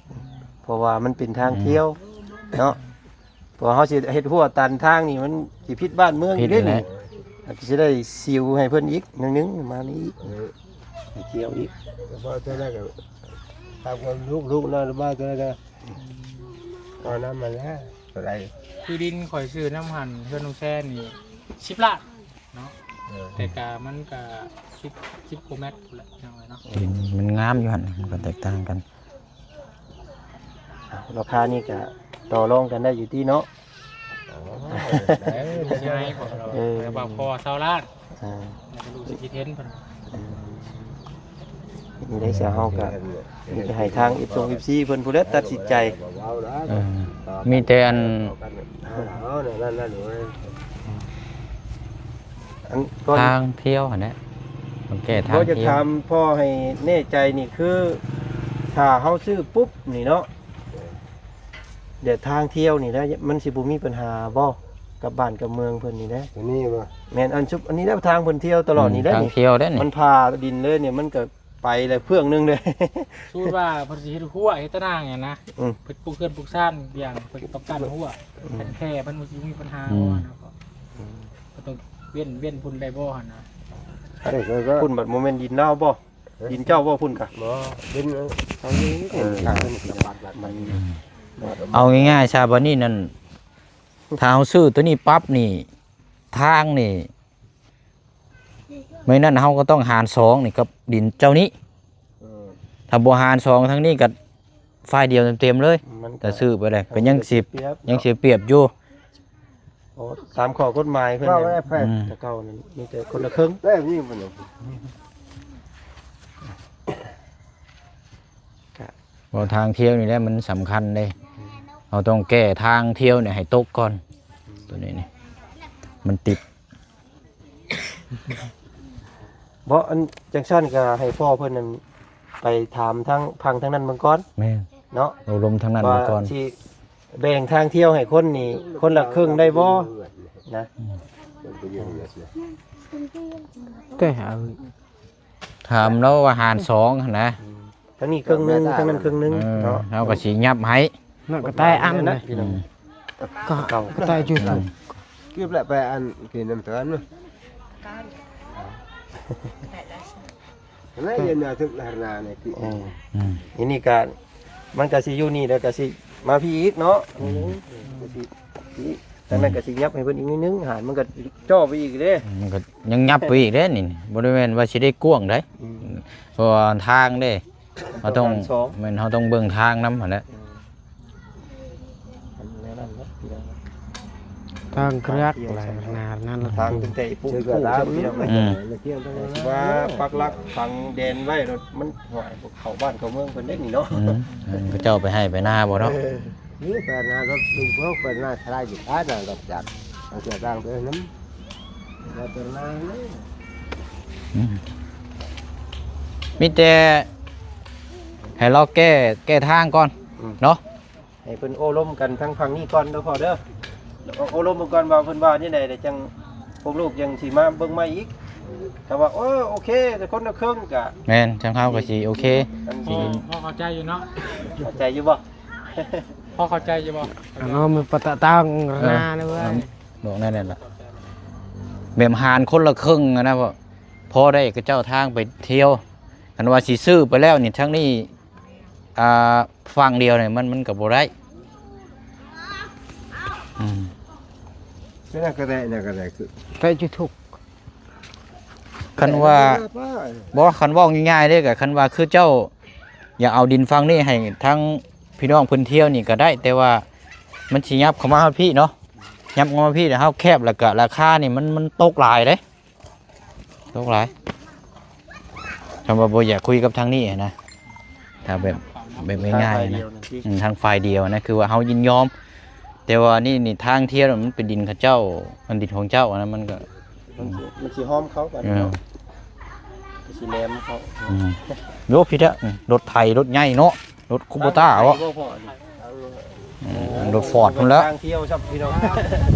ເພາະວ່າມັນເປັນທາງ ອືມ ທ່ຽວເນາະ ເພາະເຮົາຊິເຮັດຮົ້ວຕັນທາງນີ້ ມັນຊິຜິດບ້ານເມືອງອີກເດ້ນີ້ ຜິດແລ້ວ ອາດຈະໄດ້ຊິວໃຫ້ເພິ່ນອີກໜ້ອຍໜຶ່ງ ມານີ້ອີກ ເອີ ໃຫ້ທ່ຽວອີກ ເພາະເທົ່າໃດກໍ ຕາມຄວາມລູກໆ ເນາະ ມາເທົ່າໃດກໍ ອືມ ເອົານຳມາແລ້ວ ເທົ່າໃດ ຄືດິນຂ້ອຍຊື້ນຳຫັ້ນ ເຮືອນນ້ອງແຊນນີ້ ສິບລ້ານເນາະ ເອີ ແຕ່ກະມັນກະສິບ ສິບກວ່າແມັດພຸ້ນແຫຼະ ພີ່ນ້ອງເອີຍເນາະ ດິນມັນງາມຢູ່ຫັ້ນ ມັນກໍແຕກຕ່າງກັນ ລາຄານີ້ກະຕໍ່ລອງກັນໄດ້ຢູ່ຕິເນາະ ອໍ ເອີ ເອີ ເອີ ບາງພໍຊາວລ້ານ ອ່າ ແລ້ວກໍລູກຊິຄິດເຫັນເພິ່ນ ອືມ ນີ້ໄດ້ຊະ ເຮົາກໍມີແຕ່ໃຫ້ທາງເອັຟ ເອັຟຊີ ເພິ່ນຜູ້ໃດຕັດສິນໃຈ ເອີ ມີແຕ່ອັນ ອັນກ່ອນ ທາງທ່ຽວຫັ້ນແຫຼະ ຕ້ອງແກ້ທາງທ່ຽວ ບໍ່ ຢາກຖາມພໍ່ໃຫ້ແນ່ໃຈນີ້ ຄືຖ້າເຮົາຊື້ປຸບນີ້ເນາະ ແລ້ວທາງທ່ຽວນີ້ນະ ມັນຊິບໍ່ມີບັນຫາບໍ່ ກັບບ້ານກັບເມືອງເພິ່ນນີ້ນະ? ອັນນີ້ບໍ່? ແມ່ນ ອັນຊຸບ ອັນນີ້ແຫຼະ ທາງເພິ່ນທ່ຽວຕະຫຼອດນີ້ແຫຼະ ອືມ ນີ້ ທາງທ່ຽວເດ້ນີ້ ມັນຜ່າດິນເລີຍນີ້ ມັນກໍໄປແລ້ວເຟືອງໜຶ່ງເດ້. ສົມມຸດວ່າເພິ່ນຊິເຮັດຮົ້ວເຮັດຕະໜ່າງຫຍັງນະ ອືມ ເພິ່ນປູກເຮືອນປູກຊານ ຢ່າງເພິ່ນຕ້ອງການຮົ້ວ ອືມ ຄັນແຄ່ເພິ່ນບໍ່ຊິມີບັນຫາ ອືມ ບໍ່ນະ ອືມ ກໍຕ້ອງເວັ້ນ ເວັ້ນພຸ້ນໄດ້ບໍ່ຫັ້ນນະ? ພຸ້ນບັດບໍ່ແມ່ນດິນລາວບໍ່? ເອີ ດິນເຈົ້າບໍ່ພຸ້ນກະ? ບໍ່ ດິນເຮົານີ້ ເອີ ມັນ ອືມ ເອົາງ່າຍໆຊະ ບັດນີ້ນັ້ນ ຖ້າເຮົາຊື້ໂຕນີ້ປັບນີ້ ທາງນີ້ ບໍ່ນັ້ນເຮົາກໍຕ້ອງຫານສອງນີ້ກັບດິນເຈົ້ານີ້. ເອີ ຖ້າບໍ່ຫານສອງທາງນີ້ກໍຝ່າຍດຽວເຕັມໆເລີຍ. ມັນກໍ ກໍຊື້ໄປແລ້ວ ກໍຍັງຊິ ຍັງຊິປຽບ ຍັງຊິປຽບຢູ່. ໂອ້ ຕາມຂໍ້ກົດໝາຍເພິ່ນ ເວົ້າໄດ້ແພດ ອືມ ແຕ່ເກົ່ານັ້ນມີແຕ່ຄົນລະເຄິ່ງ ແລ້ວນີ້ມັນ ເວົ້າທາງທ່ຽວນີ້ແຫຼະມັນສຳຄັນເດ້. ເຮົາຕ້ອງແກ້ທາງທ່ຽວນີ້ໃຫ້ຕົກກ່ອນ. ຕົວນີ້ນີ້ ມັນຕິດ. ບໍ່ ອັນ ຈັ່ງຊັ້ນກໍໃຫ້ພໍ່ເພິ່ນນັ້ນໄປຖາມທາງ ຟັງທາງນັ້ນເບິ່ງກ່ອນ. ແມ່ນ ເນາະ ໂອ້ລົມທາງນັ້ນເບິ່ງກ່ອນ ວ່າຊິແບ່ງທາງທ່ຽວໃຫ້ຄົນນີ້ ຄົນລະເຄິ່ງໄດ້ບໍ່ນະ? ອືມ ແຕ່ເອົາ ຖາມລາວວ່າຫານສອງຫັ້ນນະ. ອືມ ທາງນີ້ເຄິ່ງໜຶ່ງ ທາງນັ້ນເຄິ່ງໜຶ່ງ ເອີ ເນາະ ເຮົາກໍຊິຫຍັບໃຫ້. ເນາະ ກະຕ່າຍອັນ ເນາະ ພີ່ນ້ອງ ອືມ ກະ ກະຕ່າຍຢູ່ ອືມ ເກັບແລ້ວໄປອັນກິນນ້ຳຕານເນາະ. ແລ້ວເຢັນວ່າຖືກລານາໃນປີ ເອີ ອືມ ທີນີ້ກະ ມັນກະຊິຢູ່ນີ້ ແລ້ວກະຊິມາພີ້ອີກເນາະ. ອືມ ກະຊິ ທາງນັ້ນກໍຊິຫຍັບໃຫ້ເພິ່ນອີກໜ້ອຍໜຶ່ງ ຫານມັນກໍຈ່ອໄປອີກເດ້. ມັນກໍຍັງຫຍັບໄປອີກເດ້ນີ້ ບໍ່ໄດ້ແມ່ນວ່າຊິໄດ້ກວ້າງໃດ. ອືມ ເພາະວ່າທາງເດ້ ເຮົາຕ້ອງ ແມ່ນເຮົາຕ້ອງເບິ່ງທາງນຳຫັ້ນແຫຼະ. ອືມ ອັນແນວນັ້ນແຫຼະ ທາງເຄືອກແຫຼະ ໜ້ານັ້ນລະ ທາງຕັ້ງແຕ່ປູກປູກ ອືມ ຊິວ່າປັກຫຼັກຝັງແດນໄວ້ ມັນ ໂອ້ຍ ເຂົ້າບ້ານເຂົ້າເມືອງເພິ່ນເດ້ນີ້ເນາະ. ອືມ ເຂົາເຈົ້າໄປໄຮ່ໄປນາບໍ່ເນາະ? ເອີ ນີ້ໄປນາລົດລຸງພວກເພິ່ນນາທະລາຍຢູ່ທ້າຍນາລົດຈັກ ເອົາເສືອຕ່າງໄປນຳ ອືມ ມີແຕ່ໃຫ້ລາວແກ້ ແກ້ທາງກ່ອນ ອືມ ເນາະ. ໃຫ້ເພິ່ນໂອ້ລົມກັນທາງຝັ່ງນີ້ກ່ອນເດີພໍ່ເດີ ໂອ້ລົມເບິ່ງກ່ອນວ່າເພິ່ນວ່າແນວໃດ ແລ້ວຈັ່ງພວກລູກຈັ່ງຊິມາເບິ່ງໃໝ່ອີກ. ຖ້າວ່າ ເອີ ໂອເຄ ແຕ່ຄົນລະເຄິ່ງກະ ແມ່ນ ທາງເຮົາກໍຊິໂອເຄ ພໍ ພໍເຂົ້າໃຈຢູ່ເນາະ. ເຂົ້າໃຈຢູ່ບໍ່? ພໍເຂົ້າໃຈຢູ່ບໍ່? ອັນນັ້ນມັນປະຕະຕາງ ເອີ ນານະເວີຍ ບອກແນວນັ້ນລະ ແບບຫານຄົນລະເຄິ່ງຫັ້ນນະ ພໍໄດ້ກະເຈົ້າທາງໄປທ່ຽວ. ຄັນວ່າຊິຊື້ໄປແລ້ວນີ້ ທາງນີ້ ອ່າ ຝັ່ງດຽວນີ້ມັນ ມັນກໍບໍ່ໄດ້. ອືມ ແລ້ວນັ້ນກໍໄດ້ ນັ້ນກໍໄດ້ ຄື ໄດ້ຢູ່ທຸກ ຄັນວ່າ ບໍ່ ຄັນເວົ້າງ່າຍໆເດ້ ກໍຄັນວ່າຄືເຈົ້າຢາກເອົາດິນຝັ່ງນີ້ໃຫ້ທາງພີ່ນ້ອງເພິ່ນທ່ຽວນີ້ກໍໄດ້ ແຕ່ວ່າມັນຊິຫຍັບເຂົ້າມາຮອດພີ້ເນາະ ຫຍັບເຂົ້າມາພີ້ ແລ້ວເຮົາແຄບ ແລ້ວກໍລາຄານີ້ມັນ ມັນຕົກຫຼາຍເດ້. ໂລກຫຼາຍ ຄຳວ່າບໍ່ຢາກຄຸຍກັບທາງນີ້ນະ ຖ້າແບບ ແບບງ່າຍໆນະ ທາງຝ່າຍດຽວນະ ອືມ ທາງຝ່າຍດຽວນະ ຄືວ່າເຮົາຍິນຍອມ ແຕ່ວ່ານີ້ ນີ້ທາງທ່ຽວມັນເປັນດິນເຂົາເຈົ້າ ມັນດິນຂອງເຈົ້າ ອັນນັ້ນມັນກໍ ມັນຊິ ມັນຊິຫອມເຂົ້າກັນເນາະ ເອີ ມັນຊິແຫຼມເຂົ້າ ອືມ ໂຍ ພີ້ເດີ ອືມ ລົດໄຖ ລົດໃຫຍ່ເນາະ ລົດຄູໂບຕ້າເບາະ ລົດຟອດພຸ້ນແຫຼະ ທາງທ່ຽວຊ້ຳພີ່ນ້ອງ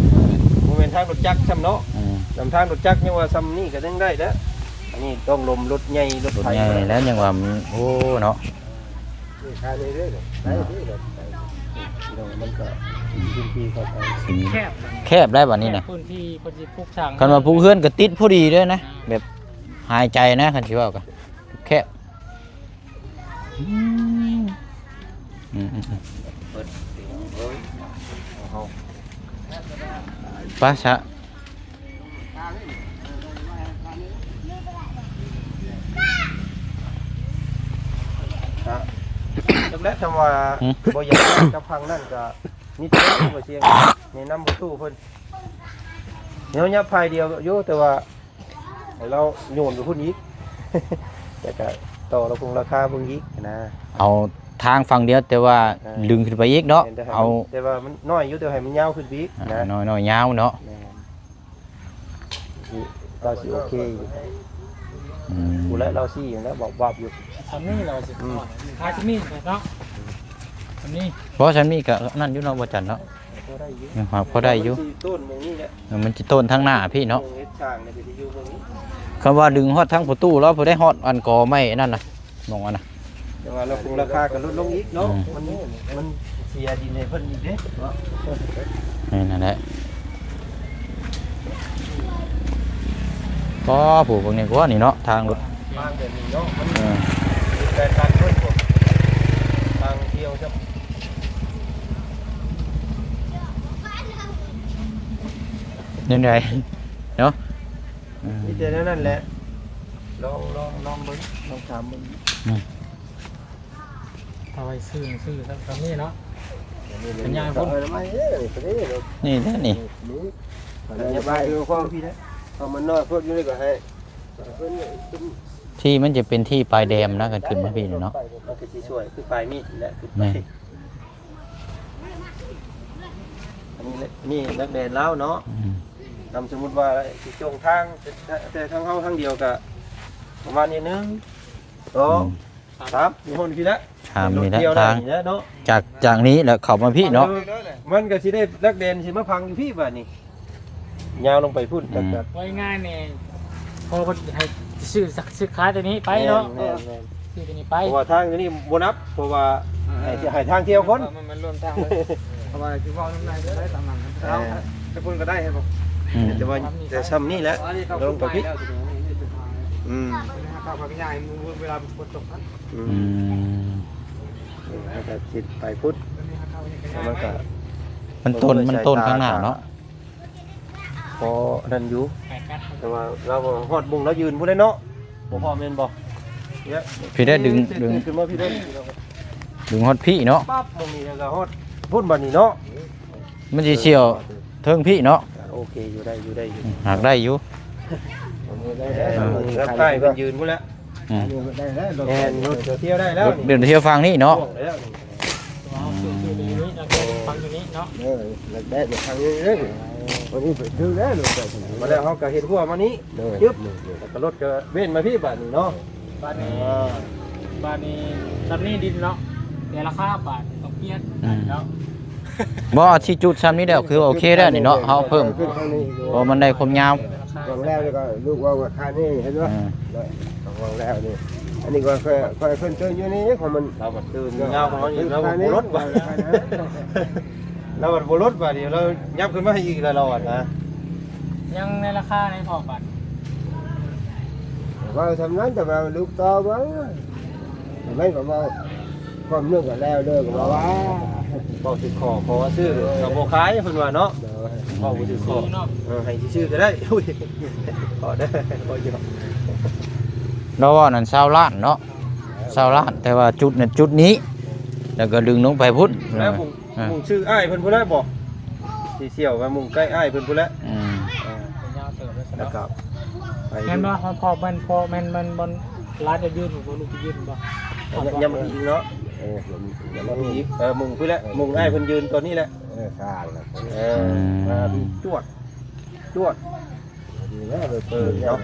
ບໍ່ແມ່ນທາງລົດຈັກຊ້ຳເນາະ ອືມ ນຳທາງລົດຈັກຍັງວ່າຊ້ຳນີ້ກໍຍັງໄດ້ແຫຼະ ອັນນີ້ຕ້ອງລົມລົດໃຫຍ່ລົດໄຖ ລົດໃຫຍ່ແລ້ວຍັງວ່າ ໂອ້ເນາະ ນີ້ຂາຍເລື້ອຍໆ ໄດ້ເດ້ ພີ່ນ້ອງ ມັນກໍພື້ນທີ່ເຂົ້າໄປ ແຄບ ແຄບໄດ້ບັດນີ້ນະ ແຄບພື້ນທີ່ເພິ່ນຊິປຸກສ້າງ ຄັນວ່າປຸກເຮືອນກໍຕິດພໍດີເດ້ນະ ອ່າ ແບບຫາຍໃຈນະ ຄັນຊິເວົ້າກໍແຄບ. ອືມ ອືມ ອືມ ເປີດ ເອີຍ ເອົາ ໄປຊະ ຈັກແລ້ວ ຄຳວ່າ ຫືມ ບໍ່ຢາກກັບພັງນັ້ນກໍມີແຕ່ວ່າສຽງແນະນຳບໍ່ຕູ້ເພິ່ນ ແນວຫຍັບຝ່າຍດຽວຢູ່ ແຕ່ວ່າ ໃຫ້ລາວໂຍນໄປພຸ້ນອີກ ແລ້ວກະຕໍ່ລາຄາເບິ່ງອີກນະ ເອົາທາງຝັ່ງດຽວ ແຕ່ວ່າ ເອີ ດຶງຂຶ້ນໄປອີກເນາະ ແມ່ນ ແຕ່ໃຫ້ມັນ ເອົາ ແຕ່ວ່າມັນນ້ອຍຢູ່ ແຕ່ໃຫ້ມັນຍາວຂຶ້ນໄປອີກນະ ອ່າ ນ້ອຍໆຍາວເນາະ ແມ່ນ ລາວຊິໂອເຄຢູ່ ອືມ ຜູ້ແລະລາວຊິຫັ້ນແຫຼະ ວາບໆຢູ່ ສ່ຳນີ້ລາວຊິ ອືມ ຂາຍສ່ຳນີ້ເນາະ ສ່ຳນີ້ ບໍ່ ສ່ຳນີ້ກະນັ້ນຢູ່ເນາະ ບໍ່ຈັນເນາະ ພໍໄດ້ຢູ່ ຍັງພໍໄດ້ຢູ່ ມັນຊິໂຕນໝ່ອງນີ້ແຫຼະ ເອີ ມັນຊິໂຕນທາງໜ້າພີ້ເນາະ ເຮັດຊ່າງນີ້ກໍຊິຢູ່ໝ່ອງນີ້ ຄຳວ່າດຶງຮອດທາງປະຕູແລ້ວ ຜູ້ໃດຮອດອັນກໍໄມ້ນັ້ນນະ ໝ່ອງອັນນະ ແຕ່ວ່າລາຄາ ລາຄາກໍຫຼຸດລົງອີກເນາະ ອືມ ມັນ ມັນເສຍດິນໃຫ້ເພິ່ນອີກເດ້ເນາະ ນີ້ນັ້ນແຫຼະ ອໍ ຜູ້ເບິ່ງນີ້ກວ່ານີ້ເນາະ ທາງລົດ ທາງແບບນີ້ເນາະ ມັນ ເອີ ແຕກຕ່າງກັນ ທາງທ່ຽວ ຈັ່ງໃດເນາະ ມີແຕ່ແນວນັ້ນແຫຼະ ລອງ ລອງ ລອງເບິ່ງ ລອງຖາມເບິ່ງ. ອືມ ຖ້າໄວ້ຊື້ ຊື້ຊຳນີ້ເນາະ ອັນນີ້ເລີຍ ຂະຫຍາຍພຸ້ນ ເອົາໄວ້ເລີຍ ນີ້ເດ້ ນີ້ ນີ້ ອັນນີ້ໄວ້ ເອົາມານ້ອຍໂພດ ຢູ່ນີ້ກໍໃຫ້ ທີ່ມັນຈະເປັນທີ່ປາຍແດມນະ ຄັນຂຶ້ນມາພີ້ນີ້ເນາະ ມັນກໍຊິສວຍ ຄືປາຍມີດແຫຼະ ຂຶ້ນໄປ ແມ່ນ. ອັນນີ້ແຫຼະ ນີ້ລັກແດນລາວເນາະ ອືມ ນຳສົມມຸດວ່າຊິຈົ່ງທາງ ແຕ່ທາງເຮົາທາງດຽວກະປະມານນີ້ ໜຶ່ງ ສອງ ອືມ ສາມ ຢູ່ຫົ້ນພີ້ແຫຼະ ຂ້າມນີ້ແຫຼະ ທາງ ນີ້ແຫຼະເນາະ ຈາກ ຈາກນີ້ແລ້ວເຂົ້າມາພີ້ເນາະ ມັນກໍຊິໄດ້ລັກແດນຊິມາຝັງຢູ່ພີ້ບາດນີ້. ຍາວລົງໄປພຸ້ນ ອືມ ຈາກ ເວົ້າງ່າຍໆນີ້ ພໍເພິ່ນໃຫ້ຊື້ ຊື້ຂາຍຕົວນີ້ໄປເນາະ ແມ່ນໆໆ ຊື້ຕົວນີ້ໄປ ເພາະວ່າທາງຕົວນີ້ບໍ່ນັບ ເພາະວ່າ ເອີ ໃຫ້ ໃຫ້ທາງທ່ຽວຄົນ ມັນ ມັນລວມທາງເລີຍ ເພາະວ່າຊິເວົ້ານຳໃນກໍໄດ້ຕາມນັ້ນ ເອີ ເອົາແຕ່ພຸ້ນກໍໄດ້ ອືມ ແຕ່ວ່າແຕ່ຊ່ຳນີ້ແຫຼະ ລົງໄປພີ້ ອືມ ເວລາຝົນຕົກ ອືມ ອືມ ແລ້ວກໍຊິໄປພຸ້ນ ແລ້ວມັນກໍ ມັນຕົ້ນ ມັນຕົ້ນຂ້າງໜ້າເນາະ. ພໍນັ້ນຢູ່ ແຕ່ວ່າລາວຮອດມຸງລາວຢືນພຸ້ນແຫຼະເນາະ ບໍ່ພໍແມ່ນບໍ່? ພີ້ໄດ້ດຶງ ດຶງຂຶ້ນມາພີ້ໄດ້ ດຶງຮອດພີ້ເນາະ ປັບ ມຸງນີ້ແລ້ວກໍຮອດພຸ້ນບາດນີ້ເນາະ ມັນຊິສ່ຽວເທິງພີ້ເນາະ ໂອເຄຢູ່ ໄດ້ຢູ່ ໄດ້ຢູ່ ຫາກໄດ້ຢູ່ ເອີ ລັກທ້າຍເພິ່ນຢືນພຸ້ນແຫຼະ. ອືມ ໄດ້ແລ້ວ ແມ່ນ ລົດກໍທ່ຽວໄດ້ແລ້ວ ລົດເດີນທ່ຽວຝັ່ງນີ້ເນາະ ເອົາ ອືມ ຟັງຢູ່ນີ້ເນາະ ເອີ ແລ້ວໄດ້ຟັງຢູ່ນີ້ເດີ ວັນນີ້ຖືກແລ້ວລົດໄປ ມາແລ້ວເຮົາກໍເຮັດຮົ້ວມານີ້ ເດີ ຈຶບ ແລ້ວກໍລົດກໍເວັ້ນມາພີ້ບາດນີ້ເນາະ ບາດນີ້ ເອີ ບາດນີ້ ບາດນີ້ດິນເນາະ ແຕ່ລາຄາບາດຕ້ອງປ່ຽນ ອືມ ເນາະ ບໍ່ ຊິຈຸດຊ່ຳນີ້ແລ້ວ ຄືໂອເຄແລ້ວນີ້ເນາະ ເຮົາເພີ່ມ ເພາະມັນໄດ້ຄວາມຍາວ ວາງແລ້ວ ແລ້ວກໍລູກວ່າ ວ່າຄານີ້ ເຫັນບໍ່ ອ່າ ວາງແລ້ວນີ້ ອັນນີ້ກໍຄ່ອຍ ຄ່ອຍຂຶ້ນຕື່ນຢູ່ນີ້ ຂອງມັນ ລາວບັດຕື່ນຍາວຂອງລາວອີກ ລາວບໍ່ລົດບາດ ລາວບັດບໍ່ລົດບາດນີ້ ລາວຍັບຂຶ້ນມາອີກແລ້ວ ລາວອະນະ ຍັງໃນລາຄາໃນພໍບາດ ເວົ້າຊ່ຳນັ້ນ ແຕ່ວ່າລູກຕໍ່ມາ ແມ່ນກໍເວົ້າ ຄວາມໜຶ່ງກໍແລ້ວເລີຍ ກໍວ່າ ເວົ້າຖືກຂໍ້ ຂໍວ່າຊື້ກໍບໍ່ຂາຍເພິ່ນວ່າເນາະ ເວົ້າບໍ່ຖືກຂໍ້ ເອີ ໃຫ້ຊື່ໆກໍໄດ້ ອຸ້ຍ ຂໍເດີ ບໍ່ຢອກ ລາວເວົ້ານັ້ນຊາວລ້ານເນາະ ຊາວລ້ານ ແຕ່ວ່າຈຸດນັ້ນຈຸດນີ້ ແລ້ວກໍດຶງລົງໄປພຸ້ນ ແລ້ວມຸງ ອ່າ ມຸງຊື່ອ້າຍເພິ່ນພຸ້ນແຫຼະບໍ່ ຊິສ່ຽວໄປມຸງໃກ້ອ້າຍເພິ່ນພຸ້ນແຫຼະ ອືມ ເອີ ຍາວເຕີບເລີຍ ແລ້ວກໍໄປ ແມ່ນບໍ່ ພໍ່ ພໍ່ແມ່ນ ພໍ່ແມ່ນ ແມ່ນ ແມ່ນລາດຈະຢືນບໍ່ ລູກຈະຢືນບໍ່ ຍັງ ຍັງບໍ່ອີກເນາະ ເອີ ຍັງບໍ່ອີກ ເອີ ມຸງພຸ້ນແຫຼະ ມຸງອ້າຍເພິ່ນຢືນຕອນນີ້ແຫຼະ ເອີ ສ້າງແລ້ວ ເອີ ອືມ ມາຈວດ ຈວດ ດີແລ້ວ ເອີ ເນາະ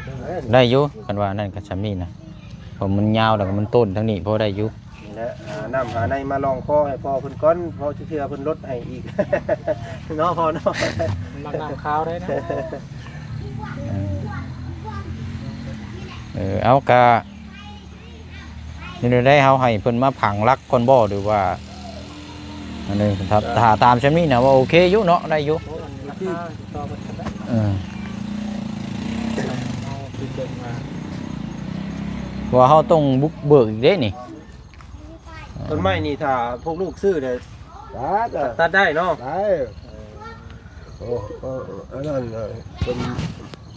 ໄດ້ຢູ່ ຄັນວ່ານັ້ນກໍຊ່ຳນີ້ນະ ເພາະມັນຍາວ ແລ້ວກໍມັນຕົ້ນທາງນີ້ພໍໄດ້ຢູ່ ນີ້ແຫຼະ ຫານ້ຳຫາໃນມາລອງຄໍໃຫ້ພໍ່ເພິ່ນກ່ອນ ເພາະຊິເທື່ອເພິ່ນລົດໃຫ້ອີກ ເນາະພໍ່ເນາະ ມັນມັກນ້ຳຂາວໄດ໋ນະ ເອີ ເອີ ເອົາ ກະ ນີ້ໄດ້ ເຮົາໃຫ້ເພິ່ນມາຝັງຫຼັກກ່ອນບໍ່ ຫຼືວ່າ ອັນນີ້ ຖ້າ ຖ້າຕາມຊ່ຳນີ້ນະ ວ່າໂອເຄຢູ່ເນາະ ໄດ້ຢູ່ ໂອ້ ອັນນີ້ລາຄາຕໍ່ກັນໄດ້ ເອີ ເຮົາຄິດເບິ່ງວ່າ ເພາະວ່າເຮົາຕ້ອງບຸກເບີກອີກເດ້ນີ້ ຕົ້ນໄມ້ນີ້ຖ້າພວກລູກຊື້ເດ້ ຕັດ ຕັດໄດ້ເນາະ ໄດ້ ເອີ ໂອ້ ເອີ ອັນນັ້ນ ເອີ ເປັນ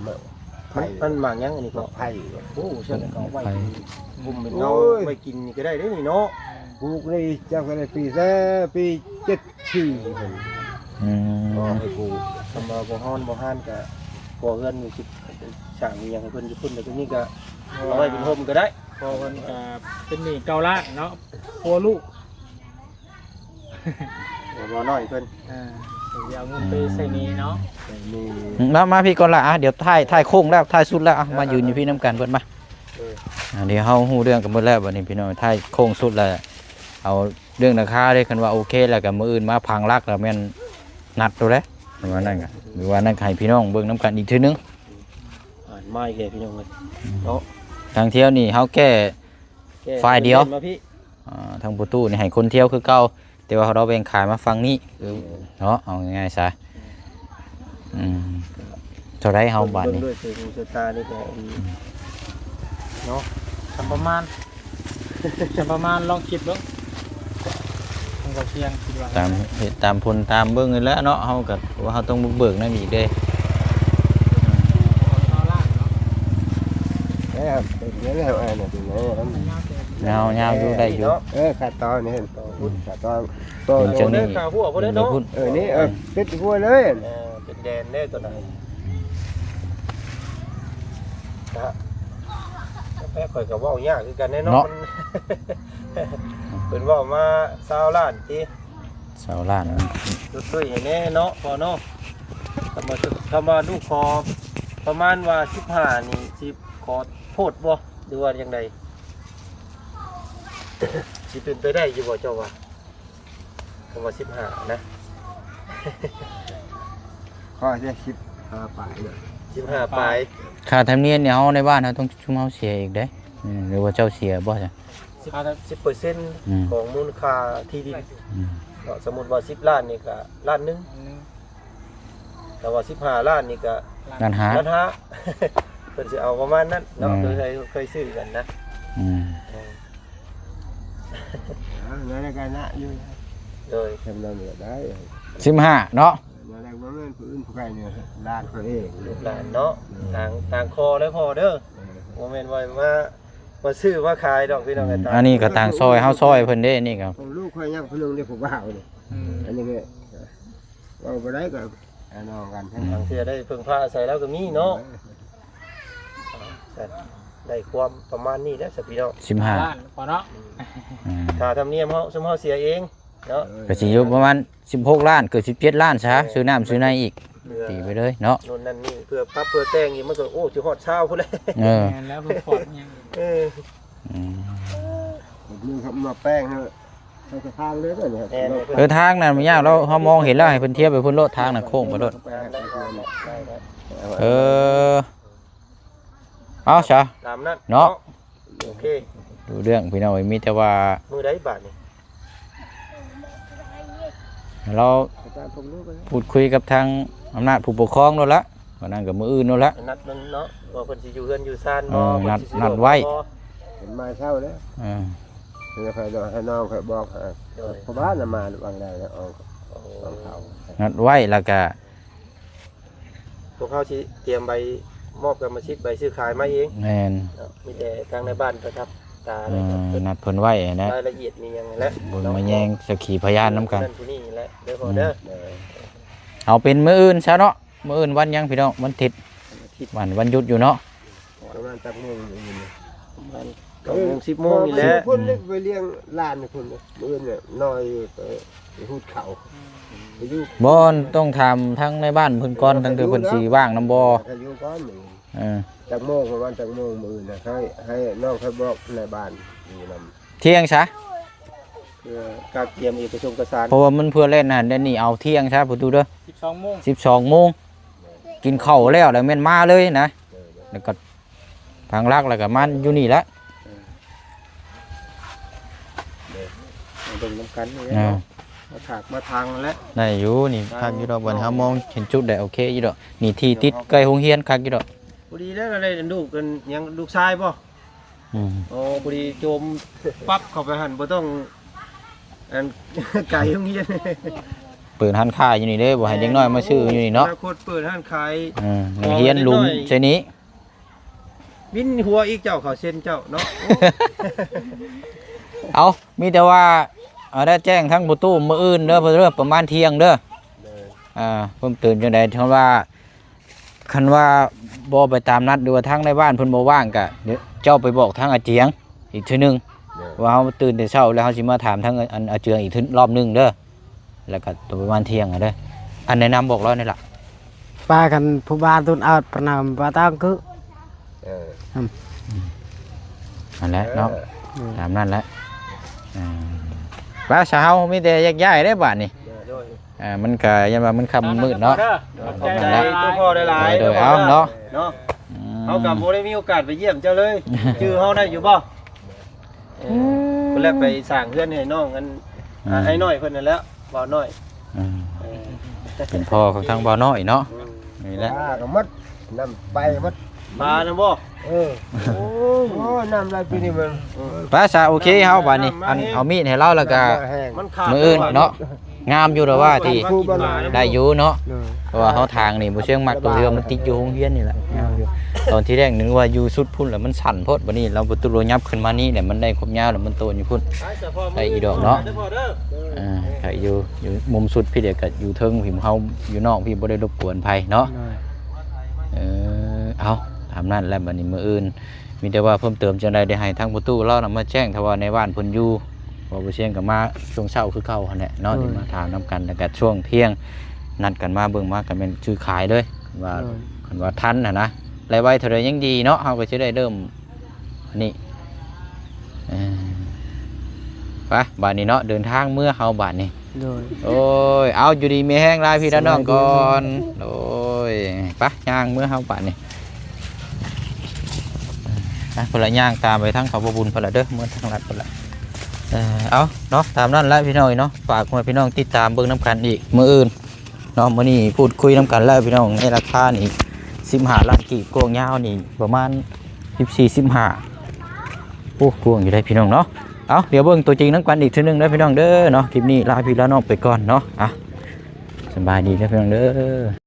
ມັນ ມັນໝາກຫຍັງອັນນີ້ກໍ ໄຜ່ ໂອ້ ຊັ້ນກໍເອົາໄວ້ ໄຜ່ ກຸ່ມເປັນເງົາ ໂອ້ຍ ໄວ້ກິນນີ້ກໍໄດ້ເດ້ນີ້ເນາະ ປູກນີ້ຈັກໄດ້ປີແທ້ ປີເຈັດສີ່ພຸ້ນ ອືມ ກໍໃຫ້ປູກ ຄັນວ່າບໍ່ຮ້ອນບໍ່ຮ້ານກໍ ກໍເຮືອນຢູ່ຊິສ້າງອີ່ຫຍັງໃຫ້ເພິ່ນຢູ່ພຸ້ນ ແລ້ວນີ້ກໍເອົາໄວ້ເປັນຮົ່ມກໍໄດ້ ເພາະເພິ່ນກໍເປັນໜີ້ເກົ້າລ້ານເນາະ ຜົວລູກ ເອີ ບໍ່ນ້ອຍເພິ່ນ ເອີ ເອົາເງິນໄປໃຊ້ໜີ້ເນາະ ໃຊ້ໜີ້ ມາ ມາພີ້ກ່ອນລະ ອ່ະ ດຽວທ້າຍ ທ້າຍໂຄ້ງແລ້ວ ທ້າຍສຸດແລ້ວ ອ່ະ ມາຢືນຢູ່ພີ້ນຳກັນເພິ່ນມາ ອ່ະ ດຽວເຮົາຮູ້ເລື່ອງກັນໝົດແລ້ວ ບາດນີ້ພີ່ນ້ອງ ທ້າຍໂຄ້ງສຸດແລ້ວ ເອົາເລື່ອງລາຄາເດ້ ຄັນວ່າໂອເຄແລ້ວກໍມື້ອື່ນມາຝັງຫຼັກແລ້ວແມ່ນນັດໂຕໃດ ວ່ານັ້ນກໍ ຫຼືວ່ານັ້ນກໍໃຫ້ພີ່ນ້ອງເບິ່ງນຳກັນອີກເທື່ອໜຶ່ງ ອ່າ ມາອີກແລ້ວພີ່ນ້ອງເອີຍ ເນາະ ທາງທ່ຽວນີ້ເຮົາແກ້ ແກ້ ຝ່າຍດຽວ ມາພີ້ ອ່າ ທາງປະຕູນີ້ໃຫ້ຄົນທ່ຽວຄືເກົ່າ ແຕ່ວ່າເຮົາແບ່ງຂາຍມາຝັ່ງນີ້ ເອີ ເນາະ ເອົາງ່າຍໆຊະ ອືມ ເທົ່າໃດເຮົາບາດນີ້ ເບິ່ງດ້ວຍສາຍຫູສາຍຕານີ້ກໍ ເນາະ ສ່ຳປະມານ ສ່ຳປະມານ ລອງຄິດເບິ່ງ ຂອງເຂົາທ່ຽງ ຄິດວ່າ ຕາມເຫດຕາມຜົນ ຕາມເບິ່ງນີ້ແຫຼະເນາະ ເຮົາກໍວ່າເຮົາຕ້ອງບຸກເບີກນຳອີກເດ້ ເອົາລ້ານເນາະ ແລ້ວເປັນ ນີ້ແຫຼະ ເອີ ນັ້ນເປັນໄງ ຍາວ ຍາວຢູ່ ໄດ້ຢູ່ ເນາະ ເອີ ຂາດຕອນນີ້ ຂາດຕອນ ເປັນຈັ່ງນີ້ ເດີ ຂາຫົວພຸ້ນເນາະ ເອີ ນີ້ ເອີ ຕິດຫົວເລີຍ ເອີ ເປັນແດນເດ້ຕົວນັ້ນ ກະ ແປຂ້ອຍກໍເວົ້າຍາກຄືກັນແນ່ເນາະ ເນາະ ມັນ ເພິ່ນເວົ້າມາຊາວລ້ານຕິ ຊາວລ້ານ ຫຼຸດລຸຍໃຫ້ແນ່ເນາະ ພໍ່ເນາະ ຄຳວ່າ ຄຳວ່າລູກຂໍປະມານວ່າສິບຫ້ານີ້ ຊິຂໍໂພດບໍ່ ຫຼືວ່າຈັ່ງໃດ? ຊິເປັນໄປໄດ້ຢູ່ບໍ່ເຈົ້າວ່າ? ຄຳວ່າສິບຫ້ານະ ຂໍແຕ່ສິບຫ້າປາຍເນາະ ສິບຫ້າປາຍ ຄ່າທຳນຽມນີ້ເຮົາໃນບ້ານເຮົາຕ້ອງຊຸມເຮົາເສຍອີກເດ້ ອືມ ຫຼືວ່າເຈົ້າເສຍບໍ່ຊະ? ສິບ ສິບເປີເຊັນ ອືມ ຂອງມູນຄ່າທີ່ດິນ ອືມ ເນາະ ສົມມຸດວ່າສິບລ້ານນີ້ກໍລ້ານໜຶ່ງ ຖ້າວ່າສິບຫ້າລ້ານນີ້ກໍລ້ານຫ້າ ລ້ານຫ້າ ເພິ່ນຊິເອົາປະມານນັ້ນເນາະ ອືມ ເຄີຍ ເຄີຍຊື້ກັນນະ ອືມ ເອີ ອ່າ ນັ້ນກໍນະຢູ່ ໂດຍ ຈຳນຳກໍໄດ້ ສິບຫ້າເນາະ ນັ້ນແຫຼະ ບໍ່ແມ່ນຜູ້ອື່ນຜູ້ໄກນີ້ ຫຼານຂ້ອຍເອງ ລູກຫຼານເນາະ ອືມ ຕ່າງ ຕ່າງຂໍເດີພໍ່ເດີ ເອີ ບໍ່ແມ່ນວ່າມາ ມາຊື້ມາຂາຍດອກພີ່ນ້ອງ ອືມ ເອີຍ ອັນນີ້ກໍຕ່າງຊ່ອຍ ເຮົາຊ່ອຍເພິ່ນເດ້ ນີ້ກໍ ຂອງລູກຂ້ອຍຍັງຜູ້ໜຶ່ງເດ້ ຜູ້ບ່າວນີ້ ອືມ ອັນນີ້ກໍເວົ້າບໍ່ໄດ້ກໍ ອ້າຍນ້ອງກັນ ອືມ ບາງເທື່ອໄດ້ເພິ່ງພາອາໄສລາວກໍມີເນາະ ເອີ ໄດ້ຄວາມປະມານນີ້ແຫຼະຊະພີ່ນ້ອງ ສິບຫ້າລ້ານພໍເນາະ ອືມ ອືມ ຄ່າທຳນຽມເຮົາ ຊຸມເຮົາເສຍເອງເນາະ ເອີ ກໍຊິຢູ່ປະມານສິບຫົກລ້ານ ເກືອບສິບເຈັດລ້ານຊະ ເອີ ຊື້ນ້ຳຊື້ໃນອີກ ເອີ ຕີໄປເລີຍເນາະ ໂນ່ນນັ້ນນີ້ ເພື່ອປັບເພື່ອແຕ່ງອີກ ມັນກໍ ໂອ້ ຊິຮອດຊາວພຸ້ນແຫຼະ ເອີ ແມ່ນແລ້ວ ເພິ່ນຜ່ອນຫຍັງ ເອີ ອືມ ເພິ່ນມາແປງໃຫ້ ໃຫ້ທາງເລີຍເດ້ ແມ່ນ ເອີ ທາງນັ້ນບໍ່ຍາກແລ້ວ ເຮົາມອງເຫັນແລ້ວ ໃຫ້ເພິ່ນທຽບໃຫ້ເພິ່ນໂລດ ທາງນັ້ນໂຄ້ງໄປໂລດ ເອີ ເອົາຊະ ຕາມນັ້ນເນາະ ເນາະ ໂອເຄ ຮູ້ເລື່ອງພີ່ນ້ອງເອີຍ ມີແຕ່ວ່າ ມື້ໃດບາດນີ້ ລາວ ອາຈານ ຜົມຮູ້ໄປແລ້ວ ພູດຄຸຍກັບທາງອຳນາດຜູ້ປົກຄອງໂລດລະ ອັນນັ້ນກໍມື້ອື່ນໂລດລະ ນັດມັນເນາະ ວ່າເພິ່ນຊິຢູ່ເຮືອນຢູ່ຊານບໍ່ ເອີ ເພິ່ນຊິສະດວກ ນັດໄວ້ ບໍ່ ເພິ່ນມາເຊົ້າແລ້ວ ເອີ ເພິ່ນໃຫ້ນ້ອງຂ້ອຍບອກ ໂດຍ ພໍ່ບ້ານນະມາວັງໃດນະ ອອກ ໂອ້ ຂອງເຂົາ ນັດໄວ້ ແລ້ວກະ ພວກເຮົາຊິຕຽມໃບມອບກຳມະສິດ ໃບຊື້ຂາຍມາເອງ ແມ່ນເນາະ ມີແຕ່ທາງໃນບ້ານປະທັບຕາ ເອີ ແລ້ວກໍ ນັດເພິ່ນໄວ້ນະ ລາຍລະອຽດມີຫຍັງແຫຼະ ເບິ່ງມາແຍງສັກຂີພະຍານນຳກັນ ຜູ້ນັ້ນຜູ້ນີ້ແຫຼະເດີພໍ່ເດີ ອືມ ເອົາເປັນມື້ອື່ນຊະເນາະ ມື້ອື່ນວັນຫຍັງພີ່ນ້ອງ ວັນທິດ ວັນ ວັນຢຸດຢູ່ເນາະ ປະມານຈັກໂມງມື້ອື່ນ ປະມານເກົ້າໂມງ ສິບໂມງນີ້ແຫຼະ ເພິ່ນໄປລ້ຽງຫຼານພຸ້ນ ມື້ອື່ນນ້ອຍໄປ ໄປຫູດເຂົ້າ ໄປຢູ່ ບໍ່ ຕ້ອງຖາມທາງໃນບ້ານເພິ່ນກ່ອນ ເອີ ທາງເທື່ອເພິ່ນຊິວ່າງນຳບໍ່ ໄປຢູ່ກ່ອນມື້ອື່ນ ເອີ ຈັກໂມງ ປະມານຈັກໂມງມື້ອື່ນນະ ໃຫ້ ໃຫ້ນ້ອງຂ້ອຍບອກໃນບ້ານຢູ່ນຳ ທ່ຽງຊະ ເພື່ອກະກຽມເອກະສົງເອກະສານ ເພາະວ່າມັນເພື່ອແລ່ນຫັ້ນແລ່ນນີ້ ເອົາທ່ຽງຊະ ປະຕູເດີ ສິບສອງໂມງ ສິບສອງໂມງ ກິນເຂົ້າແລ້ວ ແລ້ວແມ່ນມາເລີຍນະ ເອີ ແລ້ວກໍທາງຫຼັກ ແລ້ວກໍມາຢູ່ນີ້ແຫຼະ ເອີ ເບິ່ງນຳກັນນີ້ແຫຼະ ເອີ ເນາະ ມາຖາກມາທາງນັ້ນແຫຼະ ໄດ້ຢູ່ນີ້ ຄັກຢູ່ດອກ ບັດເຮົາມອງເຫັນຈຸດໄດ້ ໂອເຄຢູ່ດອກ ນີ້ທີ່ຕິດໃກ້ໂຮງຮຽນ ຄັກຢູ່ດອກ ພໍດີແລ້ວ ໄດ້ລູກ ອັນຫຍັງ ລູກຊາຍບໍ່? ອືມ ໂອ້ ພໍດີໂຈມປັບເຂົ້າໄປຫັ້ນ ບໍ່ຕ້ອງ ອັນ ໄກໂຮງຮຽນ ເປີດຮ້ານຄ້າຢູ່ນີ້ເດ້ ບໍ່ໃຫ້ເດັກນ້ອຍມາຊື້ຢູ່ນີ້ເນາະ ອະນາຄົດເປີດຮ້ານຂາຍ ເອີ ໂຮງຮຽນຫຼຸມໃສ່ນີ້ ວິນຫົວອີກເຈົ້າ ເຂົາເຊັນເຈົ້າເນາະ ເອົາ ມີແຕ່ວ່າ ເອົາ ໄດ້ແຈ້ງທາງປະຕູມື້ອື່ນເດີ ເດີ ປະມານທ່ຽງເດີ ໂດຍ ອ່າ ເພີ່ມເຕີມຈັ່ງໃດ ເຖິງວ່າ ຄັນວ່າບໍ່ໄປຕາມນັດ ຫຼືວ່າທາງໃນບ້ານເພິ່ນບໍ່ວ່າງ ກະເຈົ້າໄປບອກທາງອາເຈຍງອີກເທື່ອໜຶ່ງ ໂດຍ ວ່າເຮົາຕື່ນແຕ່ເຊົ້າແລ້ວ ເຮົາຊິມາຖາມທາງ ອັນ ອາເຈຍງອີກເທື່ອ ລອບໜຶ່ງເດີ ແລ້ວກະປະມານທ່ຽງຫັ້ນເດີ ອັນແນະນຳບອກລາວນີ້ລະ ປາກັນຜູ້ບ້ານຕຸນເອົາປະນຳວ່າຕາງຄື ເອີ ຫັ້ນແຫຼະເນາະ ເອີ ຕາມນັ້ນແຫຼະ ເອີ ໄປຊະ ເຮົາມີແຕ່ແຍກຍ້າຍເດ້ບາດນີ້ ໂດຍ ອ່າ ມັນກະຢ້ານວ່າມັນຄ່ຳມືດເນາະ ຂອບໃຈຫຼາຍໆ ໂດຍ ໂດຍ ເອົາເນາະ ເນາະ ອືມ ເຮົາກໍບໍ່ໄດ້ມີໂອກາດໄປຢ້ຽມເຈົ້າເລີຍ ຈື່ເຮົາໄດ້ຢູ່ບໍ່? ເອີ ເພິ່ນແລ້ວໄປສ້າງເຮືອນໃຫ້ນ້ອງ ອັນ ອືມ ອ້າຍນ້ອຍເພິ່ນນັ້ນແຫຼະ ບ່າວນ້ອຍ ອືມ ເອີ ເປັນພໍ່ຂອງທາງບ່າວນ້ອຍເນາະ ອືມ ນີ້ແຫຼະ ປາກໍໝົດ ນ້ຳໄປໝົດ ປານະບໍ່? ເອີ ໂອ້ ໂອ້ ນ້ຳຫຼາຍປີນີ້ມັນ ເອີ ໄປຊະ ໂອເຄ ເຮົາບາດນີ້ ນ້ຳມາ ອັນ ເອົາມີດໃຫ້ລາວ ແລ້ວກະ ນ້ຳມາແຫ້ງ ມື້ອື່ນເນາະ ງາມຢູ່ດອກວ່າທີ່ ຜູ້ບໍ່ຫຼາຍ ໄດ້ຢູ່ເນາະ ໂດຍ ເພາະວ່າເຮົາທາງນີ້ບໍ່ເຊື່ອງມັກຕົວເຮືອມັນຕິດຢູ່ໂຮງຮຽນນີ້ແຫຼະ ງາມຢູ່ ຕອນທີ່ແລກນຶກວ່າຢູ່ສຸດພຸ້ນແຫຼະມັນສັ້ນໂພດ ບັດນີ້ລາວບໍ່ຕຸໂລຍັບຂຶ້ນມານີ້ແຫຼະ ມັນໄດ້ຄວາມຍາວແລ້ວມັນໂຕນຢູ່ພຸ້ນ ໄດ້ອີດອກເນາະ ອ່າ ໄດ້ຢູ່ ຢູ່ມຸມສຸດພີ້ແຫຼະ ກໍຢູ່ເທິງພີ້ ເຮົາຢູ່ນອກພີ້ບໍ່ໄດ້ລົບກວນໃຜເນາະ ໂດຍ ເອີ ເອົາ ຕາມນັ້ນແຫຼະ ບັດນີ້ມື້ອື່ນ ມີແຕ່ວ່າເພີ່ມເຕີມຈັ່ງໃດ ໄດ້ໃຫ້ທາງພໍ່ຕູ້ລາວນຳມາແຈ້ງ ຖ້າວ່າໃນບ້ານເພິ່ນຢູ່ ເວົ້າບໍ່ຊຽງກໍມາຊ່ວງເຊົ້າຄືເກົ່າຫັ້ນແຫຼະເນາະ ໄດ້ມາຖາມນຳກັນ ແລ້ວກໍຊ່ວງທ່ຽງ ນັດກັນມາເບິ່ງມາກໍແມ່ນຊື້ຂາຍເລີຍ ວ່າ ຄັນວ່າທັນຫັ້ນນະ ໄດ້ໄວເທົ່າໃດຍັງດີເນາະ ເຮົາກໍຊິໄດ້ເລີ່ມ ອັນນີ້ ເອີ ໄປ ບາດນີ້ເນາະ ເດີນທາງເມືອເຮົາບາດນີ້ ໂດຍ ໂອ້ຍ ເອົາ ຢູ່ດີມີແຮງ ລາພີ່ລານ້ອງກ່ອນ ໂດຍ ໄປ ຍ່າງເມືອເຮົາບາດນີ້ ໄປ ພຸ້ນລະ ຍ່າງຕາມໄປທາງເຂົາບໍ່ບຸນພຸ້ນລະເດີ ເມືອທາງລັດພຸ້ນລະ ເອີ ເອົາເນາະ ຕາມນັ້ນລະພີ່ນ້ອງເອີຍເນາະ ຝາກໃຫ້ພີ່ນ້ອງຕິດຕາມເບິ່ງນຳກັນອີກມື້ອື່ນ ເນາະ ມື້ນີ້ພູດຄຸຍນຳກັນແລ້ວພີ່ນ້ອງ ໃນລາຄານີ້ສິບຫ້າລ້ານກີບ ກວ້າງຍາວນີ້ປະມານສິບສີ່ ສິບຫ້າ ໂອ້ ກວ້າງຢູ່ເດ້ພີ່ນ້ອງເນາະ ເອົາ ດຽວເບິ່ງຕົວຈິງນຳກັນອີກເທື່ອໜຶ່ງເດີພີ່ນ້ອງເດີເນາະ ຄລິບນີ້ລາພີ່ລານ້ອງໄປກ່ອນເນາະ ອ່ະ ສະບາຍດີເດີພີ່ນ້ອງເດີ.